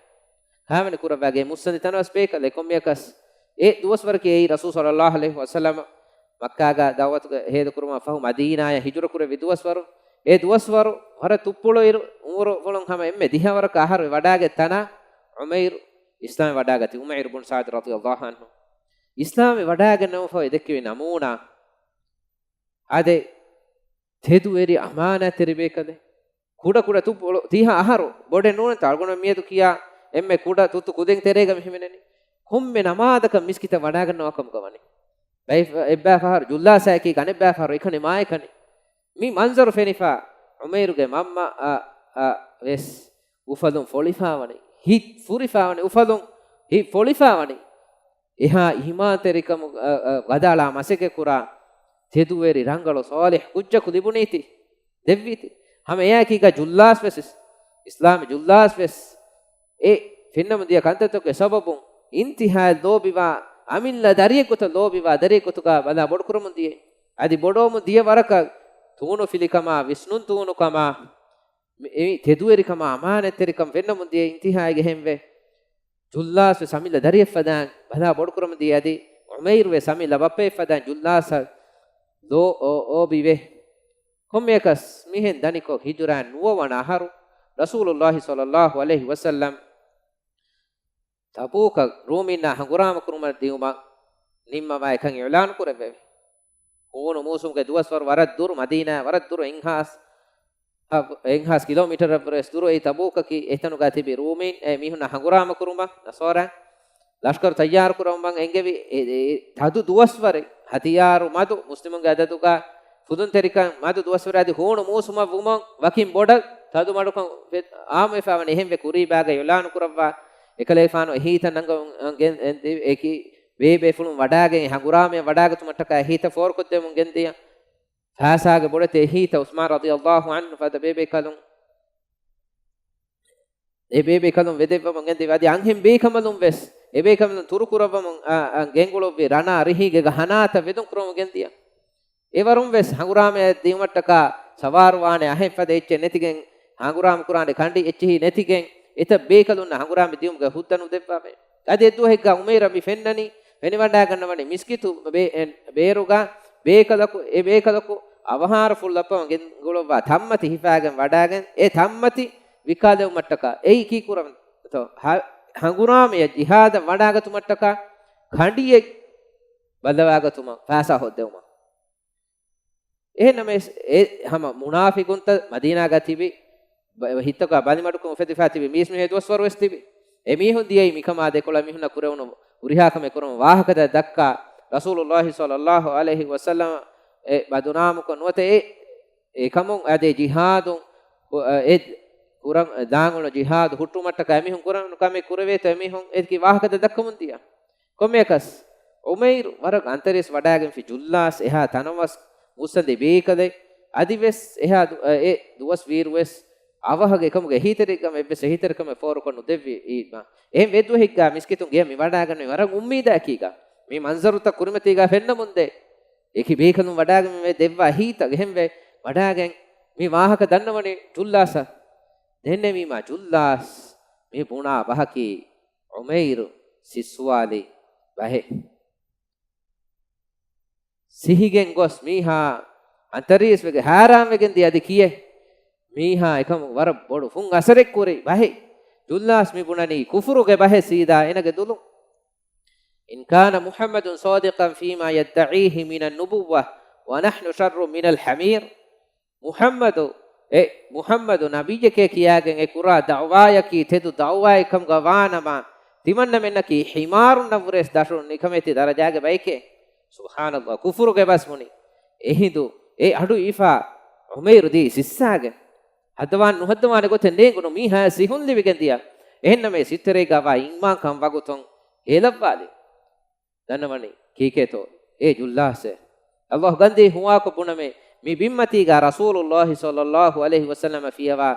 ކާވެނި ކުރައްވާގެ މުއްސަނދި ތަނަވަސް ބޭކަލެއް. ކޮންމެއަކަސް އެ ދުވަސްވަރަކީ އެއީ ރަސޫލު ޞައްލައްލާހު ޢަލައިހި ވަސައްލަމަ މައްކާގަ ދަޢުވަތުގެ ހޭދަކުރުމަށް ފަހު މަދީނާޔަށް ހިޖުރަ ކުރެއްވި ދުވަސްވަރު. އެ ދުވަސްވަރު ވަރަށް ތުއްޕުޅު އިރު، ޢުމުރު ފުޅުން ހަމަ އެންމެ ދިހަ ވަރަކަށް އަހަރު ވަޑާގެ ތަނާ ޢުމައިރު އިސްލާމް ވަޑާގަތީ. ޢުމައިރު ބުން ސަޢަދު ރަޟިޔަﷲ ޢަންހު އިސްލާމް ވަޑާގެންނެވުމަށް ފަހު އެ ދެއްކެވި ނަމޫނާ. އާދެ، ތެދުވެރި އަމާނާތްތެރި ބޭކަލެއް. ކުޑަ ކުޑަ ތުއްޕުޅު ތިހަ އަހަރު ބޮޑެއް ނޫނެއްތަ؟ އަޅުގަނޑު މިއަދު ކިޔާ އެންމެ ކުޑަ ތުއްތު ކުދިން ތެރޭގަ މި ހިމެނެނީ. ކޮންމެ ނަމާދަކަށް މިސްކިތަށް ވަޑާގަންނަވާ ކަމުގަ ވަނީ. ބައި-، އެއްބައި ފަހަރު ޖުއްލާސާއެކީ ގަނެއްބައި ފަހަރު އެކަނި މާއެކަނި. މި މަންޒަރު ފެނިފާ ޢުމައިރުގެ މަންމަ އަ، އަ، ވެސް އުފަލުން ފޮޅިފާވަނީ. ހިތް ފުރިފާވަނީ. އުފަލުން ހިތް ފޮޅިފާވަނީ. އެހާ އީމާންތެރިކަމު، އަ، އަ، ވަދާޅާ މަސައްކަތްކުރާ ތެދުވެރި ރަނގަޅު ޞާލިޙު ކުއްޖަކު ލިބުނީތީ، ދެއްވީތީ. ހަމަ އެއާއެކީގަ ޖުއްލާސް ވެސް، އިސްލާމީ ޖުއްލާސް ވެސް އެ ފެންނަމުން ދިޔަ ކަންތައްތަކުގެ ސަބަބުން އިންތިހާއަށް ލޯބިވާ، އަމިއްލަ ދަރިއެއްގޮތަށް ލޯބިވާ ދަރިއެއްގޮތުގަ ބަލާ ބޮޑުކުރަމުން ދިޔަ. އަދި ބޮޑުވަމުން ދިޔަ ވަރަކަށް ތޫނުފިލިކަމާ، ވިސްނުން ތޫނުކަމާ، މި-، އެ ތެދުވެރިކަމާ އަމާނަތްތެރިކަން ފެންނަމުން ދިޔަ އިންތިހާއިގެ ހެންވެ، ޖުއްލާސް ވެސް އަމިއްލަ ދަރިއެއްފަދައިން ބަލާ ބޮޑުކުރަމުން ދިޔަ އަދި، ޢުމައިރު ވެސް އަމިއްލަ ބައްޕައެއްފަދައިން ޖުއްލާސްއަށް ލޯ-، އޯ-، އޯބިވޭ. ކޮންމެއަކަސް މިހެން ދަނިކޮށް ހިޖުރާ ނުވަވަނަ އަހަރު، ރަސޫލުﷲ ޞައްލައްލާހު ޢަލައިހި ވަސައްލަމް ތަބޫކަށް ރޫމީންނާ ހަނގުރާމަ ކުރުމަށް ދިއުމަށް ނިންމަވާ އެކަން އިޢުލާނު ކުރެއްވެވި. ހޫނު މޫސުމުގެ ދުވަސްވަރު ވަރަށް ދުރު، މަދީނާ ވަރަށް ދުރު، އެއްހާސް، އެއްހާސް ކިލޯމީޓަރަށްވުރެ ވެސް ދުރު އެއީ ތަބޫކަކީ. އެތަނުގަ ތިބި ރޫމީން އެ މީހުންނާ ހަނގުރާމަ ކުރުމަށް ނަޞާރާ ލަޝްކަރު ތައްޔާރު ކުރައްވަމުން އެންގެވި. އެ، އެ، ތަދު ދުވަސްވަރެއް ހަތިޔާރު މަދު މުސްލިމުންގެ އަދަދުގަ ފުދުންތެރިކަން މަދު ދުވަސްވަރެއް އަދި ހޫނު މޫސުމަށް ވުމުން ވަކިން ބޮޑަށް ތަދު މަޑުކަން ވެ-، އާއްމުވެފަ ވަނީ. އެހެންވެ ކުރީ ބާގަ އިޢުލާނު ކުރައްވާ އެކަލޭގެފާނު އެހީތައް ނަންގަވަން ގެން-، އެ-، އެކި ބޭބޭފުޅުން ވަޑާގެން ހަނގުރާމަޔަށް ވަޑާގަތުމަށްޓަކާ އެހީތައް ފޯރުކޮށްދެމުން ގެންދިޔަ. ފައިސާގެ ބޮޑެތި އެހީތައް ޢުސްމާން ރަޟިޔަﷲ ޢަންހު ފަދަ ބޭބޭކަލުން އެ ބޭބޭކަލުން ވެދެއްވަމުން ގެންދިޔަ. އަދި އަންހެން ބޭކަމަލުން ވެސް އެ ބޭކަމަލުން ތުރުކުރައްވަމުން އަ، އަ، ގެންގުޅުއްވި ރަނާ ރިހީގެ ހަނާތައް ވެދުން ކުރަމުން ގެންދިޔަ. އެވަރުން ވެސް ހަނގުރާމައަށް ދިއުމަށްޓަކާ ސަވާރުވާނެ އަހެއް ފަދަ އެއްޗެއް ނެތިގެން، ހަނގުރާމަ ކުރާނެ ކަނޑި އެއްޗިހި ނެތިގެން، އެތައް ބޭކަލުންނަށް ހަނގުރާމަ ދިއުމުގެ ހުއްދަ ނުދެއްވާމެ. އަދި އެއްދުވަހެއްގަ އުމައިރަށް މި ފެންނަނީ، ފެނިވަޑާގަންނަވަނީ މިސްކިތު ބޭ-، އެ، ބޭރުގަ ބޭކަލަކު، އެ ބޭކަލަކު އަވަހާރަފުޅު ލައްޕަވަން ގެންގުޅުއްވާ ތައްމަތި ހިފާގެން ވަޑާގެން، އެ ތައްމަތި ވިކާލެވުމަށްޓަކާ، އެއީ ކީކުރަންތޯ؟ ހަ-، ހަނގުރާމަޔަށް ޖިހާދަށް ވަޑާގަތުމަށްޓަކާ ކަނޑިއެއް ބައްލަވާގަތުމަށް ފައިސާ ހޯއްދެވުމަށް. އެހެންނަމަވެސް، އެ ހަމަ މުނާފިގުންތައް މަދީނާގަ ތިބި، ބަ-، ހިތަކާ ބަލިމަޑުކަން އުފެދިފާ ތިބި މީސްމީހުން ދުވަސްވަރުވެސް ތިބި. އެމީހުން ދިޔައީ މިކަމާ ދެކޮޅަށް މީހުންނަށް ކުރެވުނު ހުރިހާ ކަމެއް ކުރުމަށް ވާހަކަދައްކާ، ރަސޫލުﷲ ޞައްލަﷲ ޢަލައިހި ވަސައްލަމަ އެ ބަދުނާމުކޮށް ނުވަތަ އެ، އެކަމުން އަދި ޖިހާދު، އެ ކުރަން ދާން އުޅުނު ޖިހާދު ހުއްޓުމަށްޓަކާ އެމީހުން ކުރެވުނު ކަމެއް ކުރެވޭތޯ އެމީހުން އެކި ވާހަކަދައްކަމުން ދިޔަ. ކޮންމެއަކަސް، އުމައިރު ވަރަށް އަންތަރީސް ވަޑާގެންފި ޖުއްލާސް އެހާ ތަނަވަސް މުއްސަނދި ބޭކަލެއް، އަދިވެސް އެހާ ދު-، އެ ދުވަސް ވީއިރުވެސް އަވަހަކަށް އެކަމުގެ އެހީތެރިކަމެއް ވެސް އެހީތެރިކަމެއް ފޯރުކޮށް ނުދެއްވި އީމާ. އެހެން ވެދުވަހެއްގާ މިސްކިތުން ގެޔަށް މި ވަޑާގަންނަވީ ވަރަށް އުއްމީދާއެކީގާ. މި މަންޒަރުތައް ކުރިމަތީގާ ފެންނަމުންދޭ. އެކި ބޭކަލުން ވަޑާގެން މި ދެއްވާ އެހީތައް އެހެންވެ ވަޑާގެން މި ވާހަކަ ދަންނަވަނީ ޖުއްލާސަށް. ދެންނެވީމާ ޖުއްލާސް މި ބުނާ ބަހަކީ އުމައިރު ސިއްސުވާލި ބަހެއް. ސިހިގެން ގޮސް މީހާ އަންތަރީސްވެގެ ހައިރާންވެގެން ދިޔަ އަދި ކިޔޭ. މީހާ އެކަމު ވަރަށް ބޮޑު ފުން އަސަރެއް ކުރި ބަހެއް. ޖުއްލާސް މި ބުނަނީ ކުފުރުގެ ބަހެއް ސީދާ އޭނަގެ ދުލުން. إن كان محمد صادقا فيما يدعيه من النبوة ونحن شر من الحمير. މުޙައްމަދު، އެ މުޙައްމަދު ނަބިއްޔެކޭ ކިޔާގެން އެ ކުރާ ދަޢުވާޔަކީ ތެދު ދަޢުވާއެއް ކަމުގަ ވާނަމަ، ތިމަންނަމެންނަކީ ޙިމާރުންނަށްވުރެސް ދަށު ނިކަމެތި ދަރަޖާގެ ބައެކޭ. ސުބްޙާނަﷲ، ކުފުރުގެ ބަސް ބުނި. އެހިނދު އެ އަޑު އިވިފާ އުމައިރު ދީ ސިއްސާގެން. ހައްދަވާން ނުހައްދަވާނެ ގޮތެއް ނޭނގުނު މީހާ ސިހުން ލިބިގެން ދިޔަ. އެހެންނަމަވެސް ހިތްތެރޭގަވާ އީމާންކަން ވަގުތުން ހޭލައްވާލި. ދަންނަވަނީ ކީކޭތޯ؟ އޭ ޖުއްލާސޭ. ﷲ ގަންދީ ހުވާކޮށް ބުނަމޭ، މި ބިންމަތީގާ ރަސޫލުﷲ ޞައްލަﷲ ޢަލައިހި ވަސައްލަމަ ފިޔަވާ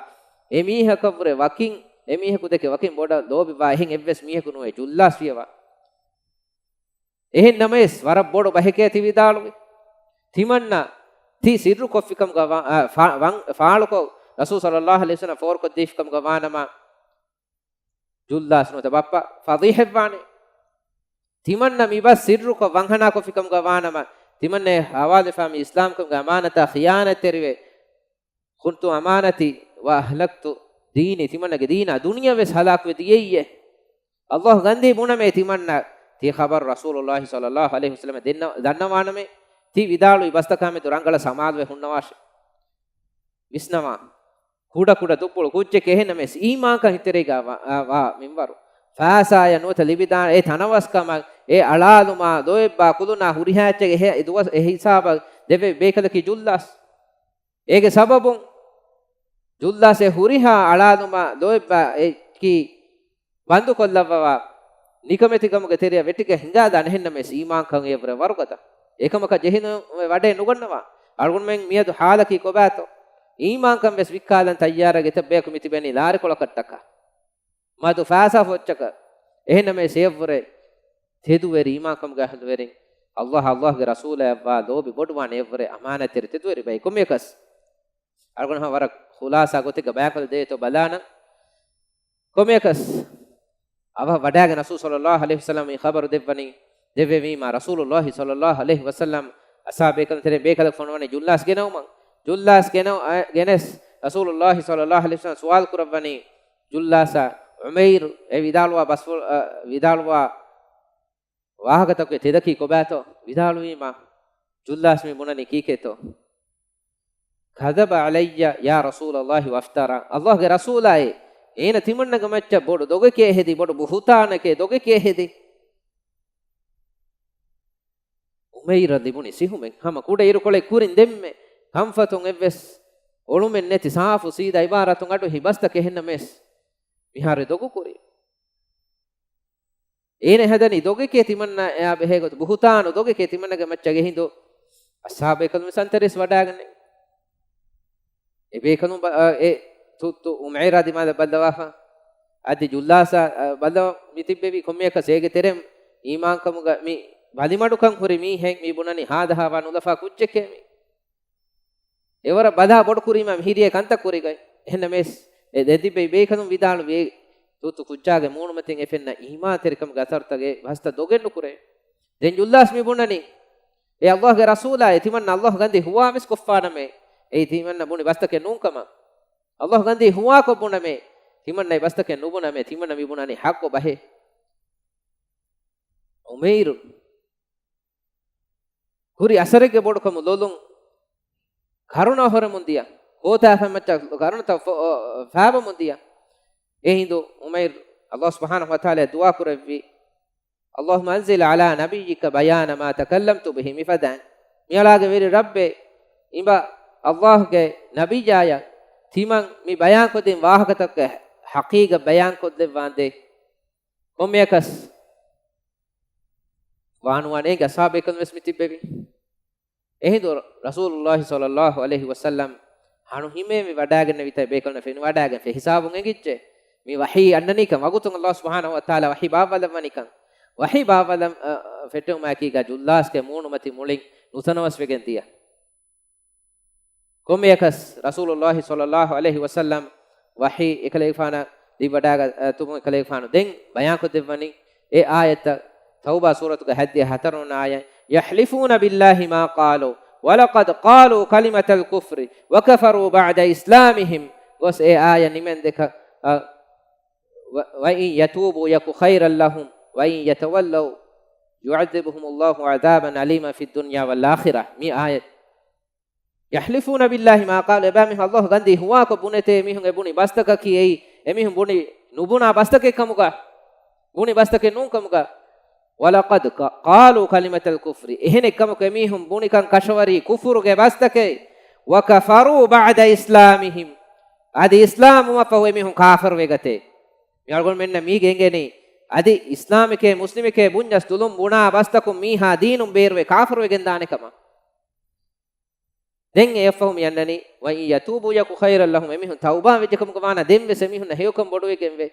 އެމީހަކަށްވުރެ ވަކިން، އެމީހަކު ދެކެ ވަކިން ބޮޑަށް ލޯބިވާ އެހެން އެއްވެސް މީހަކު ނުވޭ ޖުއްލާސް ފިޔަވާ. އެހެން ނަމަވެސް، ވަރަށް ބޮޑު ބަހެކޭ ތި ވިދާޅުވި. ތިމަންނަ ތި ސިއްރު ކޮށްފިކަމުގަ ވާ-، އާ، ފާ-، ވަން-، ފާޅުކޮށް، ރަސޫލު ޞައްލަﷲ ޢަލައިހި ވަސައްލަމަ ފޯރުކޮށްދީފިކަމުގަ ވާނަމަ، ޖުއްލާސް ނުވަތަ ބައްޕަ ފަޟީޙަތްވާނެ. ތިމަންނަ މިބަސް ސިއްރުކޮށް ވަންހަނާކޮށްފިކަމުގަ ވާނަމަ، ތިމަންނަ ހަވާލުވެފާ މި އިސްލާމްކަމުގެ އަމާނަތާ ޚިޔާނަތްތެރިވެ، خنت أمانتي وأهلكت ديني، ތިމަންނަގެ ދީނާ ދުނިޔެވެސް ހަލާކުވެ ދިޔައީއޭ. ﷲ ގަންދީ ބުނަމޭ ތިމަންނަ ތި ޚަބަރު ރަސޫލުﷲ ޞައްލަﷲ ޢަލައިހި ވަސައްލަމަ ދެންނަ-، ދަންނަވާނަމޭ، ތި ވިދާޅުވި ބަސްތަކާމެދު ރަނގަޅަށް ސަމާލުވެ ހުންނަވާށެ. ވިސްނަވާ. ކުޑަކުޑަ ދުއްބުޅު ކުއްޖެކޭ އެހެންނަމަވެސް އީމާންކަން ހިތްތެރޭގަ ވާ، ވާ މިންވަރު. ފައިސާޔަށް ނުވަތަ ލިބިދާނެ އެ ތަނަވަސްކަމަށް، އެ އަޅާލުމާ، ލޯތްބާ ކުލުނާ ހުރިހާ އެއްޗެއް އެ ހި-، އެ ދުވަސް އެ ހިސާބަށް ދެވޭ ބޭކަލަކީ ޖުއްލާސް. އޭގެ ސަބަބުން ޖުއްލާސް އެ ހުރިހާ އަޅާލުމާ، ލޯތްބާ އެކީ ބަންދުކޮށްލައްވަވާ، ނިކަމެތިކަމުގެ ތެރެއަށް ވެއްޓިގެން ހިނގާދާނެ އެހެންނަމަވެސް އީމާންކަން އެއަށްވުރެ ވަރުގަދަ. އެކަމަކަށް ޖެހިލުންވެ ވަޑައެއް ނުގަންނަވާ. އަޅުގަނޑުމެން މިއަދު ހާލަކީ ކޮބާތޯ؟ އީމާންކަން ވެސް ވިއްކާލަން ތައްޔާރަށް އެތައް ބަޔަކު މިތިބެނީ ލާރިކޮޅަކަށްޓަކާ. މަދު ފައިސާ ފޮއްޗަކަށް. އެހެންނަމަވެސް އެއަށްވުރެ ތެދުވެރި އީމާންކަމުގެ އަހުލުވެރިން، ﷲ، ﷲގެ ރަސޫލާ އެއަށްވާ ލޯބި ބޮޑުވާނެ އެއަށްވުރެ އަމާނަތްތެރި ތެދުވެރި ބައެއް. ކޮންމެއަކަސް އަޅުގަނޑު ހަމަ ވަރަށް ޚުލާސާ ގޮތެއްގަ ބަޔާންކޮށްދޭތޯ ބަލާނަން. ކޮންމެއަކަސް އަވަހަށް ވަޑާގެން ރަސޫލު ޞައްލަﷲ ޢަލައިހި ވަސައްލަމަ މި ޚަބަރު ދެއްވަނީ، ދެއްވެވީމާ ރަސޫލުﷲ ޞައްލަﷲ ޢަލައިހި ވަސައްލަމަ އަޞްޙާބު ބޭކަލުން ތެރެއިން ބޭކަލަކު ފޮނުވަނީ ޖުއްލާސް ގެނައުމަށް. ޖުއްލާސް ގެނައު-، އަ، ގެނެސް ރަސޫލުﷲ ޞައްލަﷲ ޢަލައިހި ވަސައްލަމަ ސުވާލު ކުރައްވަނީ ޖުއްލާސަށް ޢުމައިރު އެ ވިދާޅުވާ ބަސްފުޅު، އަ، ވިދާޅުވާ ވާހަކަތަކުގެ ތެދަކީ ކޮބާތޯ؟ ވިދާޅުވީމާ، ޖުއްލާސް މި ބުނަނީ ކީކޭތޯ؟ كذب علي يا رسول الله وافترى. ﷲގެ ރަސޫލާއޭ، އޭނަ ތިމަންނަގެ މައްޗަށް ބޮޑު ދޮގެކޭ ހެދި، ބޮޑު ބުހުތާނެކޭ ދޮގެކޭ ހެދި. އުމައިރަށް ލިބުނީ ސިހުމެއް. ހަމަ ކުޑަ އިރުކޮޅެއް ކުރިން ދެންމެ، ކަންފަތުން އެއްވެސް އޮޅުމެއް ނެތި ސާފު ސީދާ އިބާރާތުން އަޑު އެހި ބަސްތަކެއް ހެންނަމެސް މިހާރު ދޮގު ކުރި. އޭނަ ހަދަނީ ދޮގެކޭ ތިމަންނަ އެއާ ބެހޭ ގޮތު، ބުހުތާނު ދޮގެކޭ ތިމަންނަގެ މައްޗަށް އެހިނދު އަޞްޙާބު ބޭކަލުން ވެސް އަންތަރީސް ވަޑާގަނެ. އެ ބޭކަލުން ބަ-، އަ، އެ ތުއްތު އުމައިރާ ދިމާލަށް ބައްލަވާފަ. އަދި ޖުއްލާސް، އަ، ބަލަ މި ތިއްބެވީ ކޮންމެއަކަސް އޭގެ ތެރެއިން އީމާންކަމުގަ މި ބަލިމަޑުކަން ހުރި މީހެއް މި ބުނަނީ ހާދަހާވާ ނުލަފާ ކުއްޖެކޭ މި. އެވަރަށް ބަލާ ބޮޑު ކުރީމާ މި ހިރިއޭ ކަންތައް ކުރިގަތް. އެހެންނަމަވެސް އެ ދެތިބެ ބޭކަލުން ވިދާޅުވި ތުއްތު ކުއްޖާގެ މޫނުމަތިން އެ ފެންނަ އީމާންތެރިކަމުގެ އަސަރުތަކެއް ބަސްތައް ދޮގެއް ނުކުރޭ. ދެން ޖުއްލާސް މި ބުނަނީ، އޭ އައްލާހުގެ ރަސޫލާއޭ، ތިމަންނަ އައްލާހު ގަންދީ ހުވާ ވެސް ކޮށްފާނަމޭ. އެއީ ތިމަންނަ ބުނި ބަސްތަކެއް ނޫންކަމަށް. އައްލާހު ގަންދީ ހުވާކޮށް ބުނަމޭ. ތިމަންނަ އެ ބަސްތަކެއް ނުބުނަމޭ. ތިމަންނަ މި ބުނަނީ ޙައްޤު ބަހެއް. ޢުމައިރު ކުރި އަސަރެއްގެ ބޮޑުކަމު ލޮލުން ކަރުނަ ހުރެމުން ދިޔަ، ހޯތާފަތްމައްޗަށް ކަރުނަތައް ފޮ-، އަ، ފާބަމުން ދިޔަ. އެހިނދު ޢުމައިރު އައްލާހު ސުބްޙާނަހު ވަތަޢާލާ ދުޢާ ކުރެއްވި، اللهم أنزل على نبيك بيان ما تكلمت به، މިފަދައިން. މިއަޅާގެ ވެރި ރައްބޭ، އިބަ އައްލާހުގެ ނަބިއްޔާޔަށް ތިމަން މި ބަޔާންކޮށްދިން ވާހަކަތަކުގެ ޙަޤީޤަތް ބަޔާންކޮށްދެއްވާނދޭ. ކޮންމެއަކަސް ވާނުވާނެ އޭގެ އަޞްޙާބުބޭކަލުން ވެސް މި ތިއްބެވި. އެހިނދު ރަސޫލުﷲ ޞައްލަﷲ ޢަލައިހި ވަސައްލަމް ހަނު ހިމޭންވެ ވަޑާގެންނެވިތާ ބޭކަލުންނަށް ފެނިވަޑާގެން ފެހިސާބުން އެނގިއްޖެ. މި ވަޙީ އަންނަނީކަން ވަގުތުން ﷲ ސުބްޙާނަހު ވަތަޢާލާ ވަޙީ ބާއްވަލައްވަނީކަން. ވަޙީ ބާއްވަލަން، އަ، އަ، ފެއްޓެވުމާއެކީގަ ޖުއްލާސްގެ މޫނުމަތި މުޅިން ނުތަނަވަސްވެގެން ދިޔަ. ކޮންމެއަކަސް ރަސޫލުﷲ ޞައްލަﷲ ޢަލައިހި ވަސައްލަމް ވަޙީ އެކަލޭގެފާނަށް ލިބިވަޑާގަތުމުން އެކަލޭގެފާނު ދެން ބަޔާންކޮށްދެއްވަނީ އެ އާޔަތްތައް. ތައުބާ ސޫރަތުގެ ހަތްދިހަ ހަތަރުވަނަ އާޔަތް، يحلفون بالله ما قالوا ولقد قالوا كلمة الكفر وكفروا بعد إسلامهم. ގޮސް އެ އާޔަތް ނިމެންދެކަ، އަ، و-، وإن يتوبوا يك خيرا لهم وإن يتولوا يعذبهم الله عذابا أليما في الدنيا والآخرة. މި އާޔަތް. يحلفون بالله ما قالوا، އެބައިމީހުން ﷲ ގަންދީ ހުވާކޮށް ބުނެތޭ، މީހުން އެ ބުނި ބަސްތަކަކީ އެއީ، އެމީހުން ބުނި ނުބުނާ ބަސްތަކެއް ކަމުގަ، ބުނި ބަސްތަކެއް ނޫން ކަމުގަ. ولقد ق-، قالوا كلمة الكفر، އެހެނެއް ކަމަކު އެމީހުން ބުނިކަން ކަށަވަރީ ކުފުރުގެ ބަސްތަކެއް. وكفروا بعد إسلامهم، އަދި އިސްލާމްވުމަށްފަހު އެމީހުން ކާފަރުވެގަތޭ. މި އަޅުގަނޑުމެންނަށް މީގެ އެނގެނީ، އަދި އިސްލާމެކޭ މުސްލިމެކޭ ބުންޏަސް ދުލުން ބުނާ ބަސްތަކުން މީހާ ދީނުން ބޭރުވެ ކާފަރުވެގެންދާނެ ކަމަށް. ދެން އެއަށްފަހު މި އަންނަނީ، وإن يتوبوا يك خيرا لهم، އެމީހުން ތައުބާ ވެއްޖެ ކަމުގަ ވާނަ ދެން ވެސް އެމީހުންނަށް ހެޔޮކަން ބޮޑުވެގެންވޭ.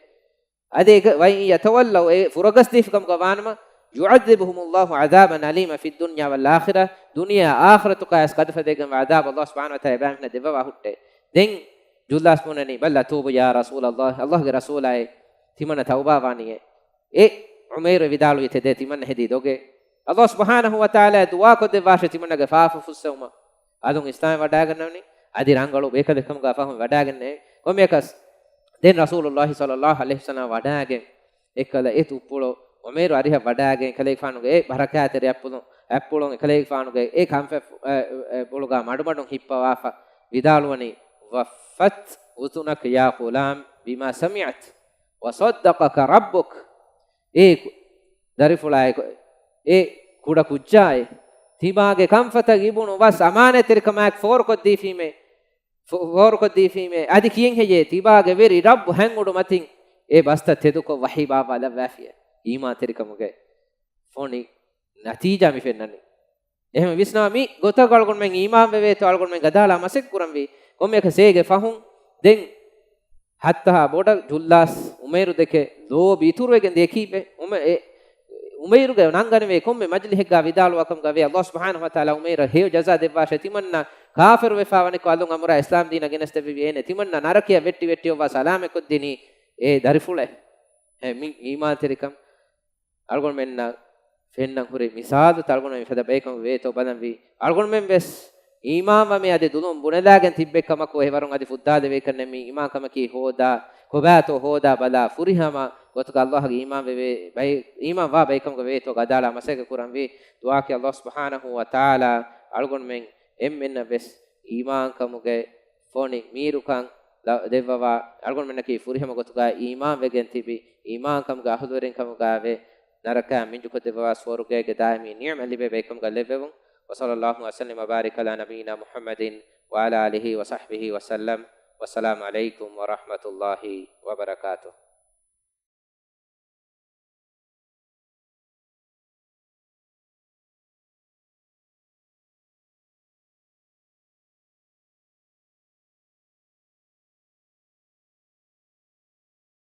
އަދި އެ، وإن يتولوا، އެ ފުރަގަސްދީފި ކަމުގަ ވާނަމަ، يعذبهم الله عذابا أليما في الدنيا والآخرة، ދުނިޔެއާ އާޚިރަތުގައިވެސް ގަދަފަދައިގެންވާ ޢަޛާބު ﷲ ސުބްޙާނަހު ވަތަޢާލާ އެބައިމީހުންނަށް ދެއްވަވާ ހުއްޓޭ. ދެން ޖުއްލާސް ބުނަނީ، بل أتوب يا رسول الله، ﷲގެ ރަސޫލާއޭ، ތިމަންނަ ތައުބާވާނީއޭ. އެ ޢުމައިރު ވިދާޅުވި ތެދޭ ތިމަންނަ ހެދީ ދޮގޭ. ﷲ ސުބްޙާނަހު ވަތަޢާލާ ދުޢާކޮށްދެއްވާށޭ ތިމަންނަގެ ފާފަ ފުއްސެވުމަށް. އަލުން އިސްލާމް ވަޑާގަންނަވަނީ، އަދި ރަނގަޅު ބޭކަލެއް ކަމުގަ ފަހުން ވަޑާގެންނެވި. ކޮންމެއަކަސް ދެން ރަސޫލުﷲ ޞައްލަﷲ ޢަލައިހި ވަސައްލަމަށް ވަޑާގެން، އެކަލަ އެ ތުއްޕުޅު ޢުމައިރު އަރިހަށް ވަޑާގެން، އެކަލޭގެފާނުގެ އެ ބަރަކާތްތެރި އަތްޕުޅު، އަތްޕުޅުން އެކަލޭގެފާނުގެ އެ ކަންފަތް، އެ، އެ، އެ ޕުޅުގަ މަޑުމަޑުން ހިއްޕަވާފަ ވިދާޅުވަނީ، وفت أذنك يا غلام بما سمعت وصدقك ربك. އޭ ދަރިފުޅާއެކު، އޭ ކުޑަ ކުއްޖާއޭ، ތިބާގެ ކަންފަތަށް އިބުނު ވަސް އަމާނާތްތެރިކަމާއެކު ފޯރުކޮށްދީފީމޭ، ފޯ-، ފޯރުކޮށްދީފީމޭ. އަދި ކިޔެން ހެއްޔޭ؟ ތިބާގެ ވެރި ރައްބު ހަތް އުޑު މަތިން އެ ބަސްތައް ތެދުކޮށް ވަޙީ ބާއްވާލައްވާފިޔޭ. އީމާންތެރިކަމުގެ ފޮނި ނަތީޖާ މި ފެންނަނީ. އެހެން ވިސްނާ މި ގޮތަށް އަޅުގަނޑުމެން އީމާން ވެވޭތޯ އަޅުގަނޑުމެން ގަދައަޅާ މަސައްކަތް ކުރަންވީ. ކޮންމެއަކަސް އޭގެ ފަހުން ދެން ހައްތަހާ ބޮޑަށް ޖުއްލާސް ޢުމައިރު ދެކެ ލޯބި އިތުރުވެގެން ދިޔަކީއްވެ؟ ޢުމަ-، އެ، ޢުމައިރުގެ ނަންގަނެވޭ ކޮންމެ މަޖިލިހެއްގަ ވިދާޅުވާ ކަމުގަ ވޭ، ﷲ ސުބްޙާނަހު ވަތަޢާލާ ޢުމައިރަށް ހެޔޮ ޖަޒާ ދެއްވާށޭ. ތިމަންނަ ކާފަރު ވެފާ ވަނިކޮށް އަލުން އަމުރާ އިސްލާމް ދީނަށް ގެނެސްދެއްވެވި އޭނެ. ތިމަންނަ ނަރަކަޔަށް ވެއްޓި ވެއްޓި އޮއްވާ ސަލާމަތްކޮށްދިނީ އެ ދަރިފުޅޭ. އެ މި އީމާންތެރިކަން އަޅުގަނޑުމެންނަށް ފެންނަން ހުރި މިސާލުތައް އަޅުގަނޑުމެން މިފަދަ ބައެއް ކަމަކު ވޭތޯ ބަލަންވީ. އަޅުގަނޑުމެން ވެސް އީމާންވަމޭ އަދި ދުލުން ބުނެލާގެން ތިއްބެއް ކަމަކު އެވަރުން އަދި ފުއްދާލެވޭކަށް ނެތް. މި އީމާންކަމަކީ ހޯދާ، ކޮބާތޯ ހޯދާ ބަލާ ފުރިހަމަ ގޮތުގަ ﷲ އަށް އީމާން ވެވޭ ބައެއް، އީމާން ވާ ބައެއް ކަމަކު ވޭތޯ ގަދައަޅާ މަސައްކަތް ކުރަންވީ. ދުޢާއަކީ ﷲ ސުބްޙާނަހު ވަތަޢާލާ އަޅުގަނޑުމެން އެންމެންނަށް ވެސް އީމާންކަމުގެ ފޮނި މީރުކަން ލަ-، ދެއްވަވާ، އަޅުގަނޑުމެންނަކީ ފުރިހަމަ ގޮތުގަ އީމާންވެގެން ތިބި، އީމާންކަމުގެ އަހުލުވެރިންކަމުގައިވެ، ނަރަކައިން މިންޖުކޮށްދެއްވަވާ، ސުވަރުގޭގެ ދާއިމީ ނިޢުމަތް ލިބޭ ބައެއްކަމުގަ ލެއްވެވުން. وصلى الله وسلم وبارك على نبينا محمد وعلى آله وصحبه وسلم. والسلام عليكم ورحمة الله وبركاته.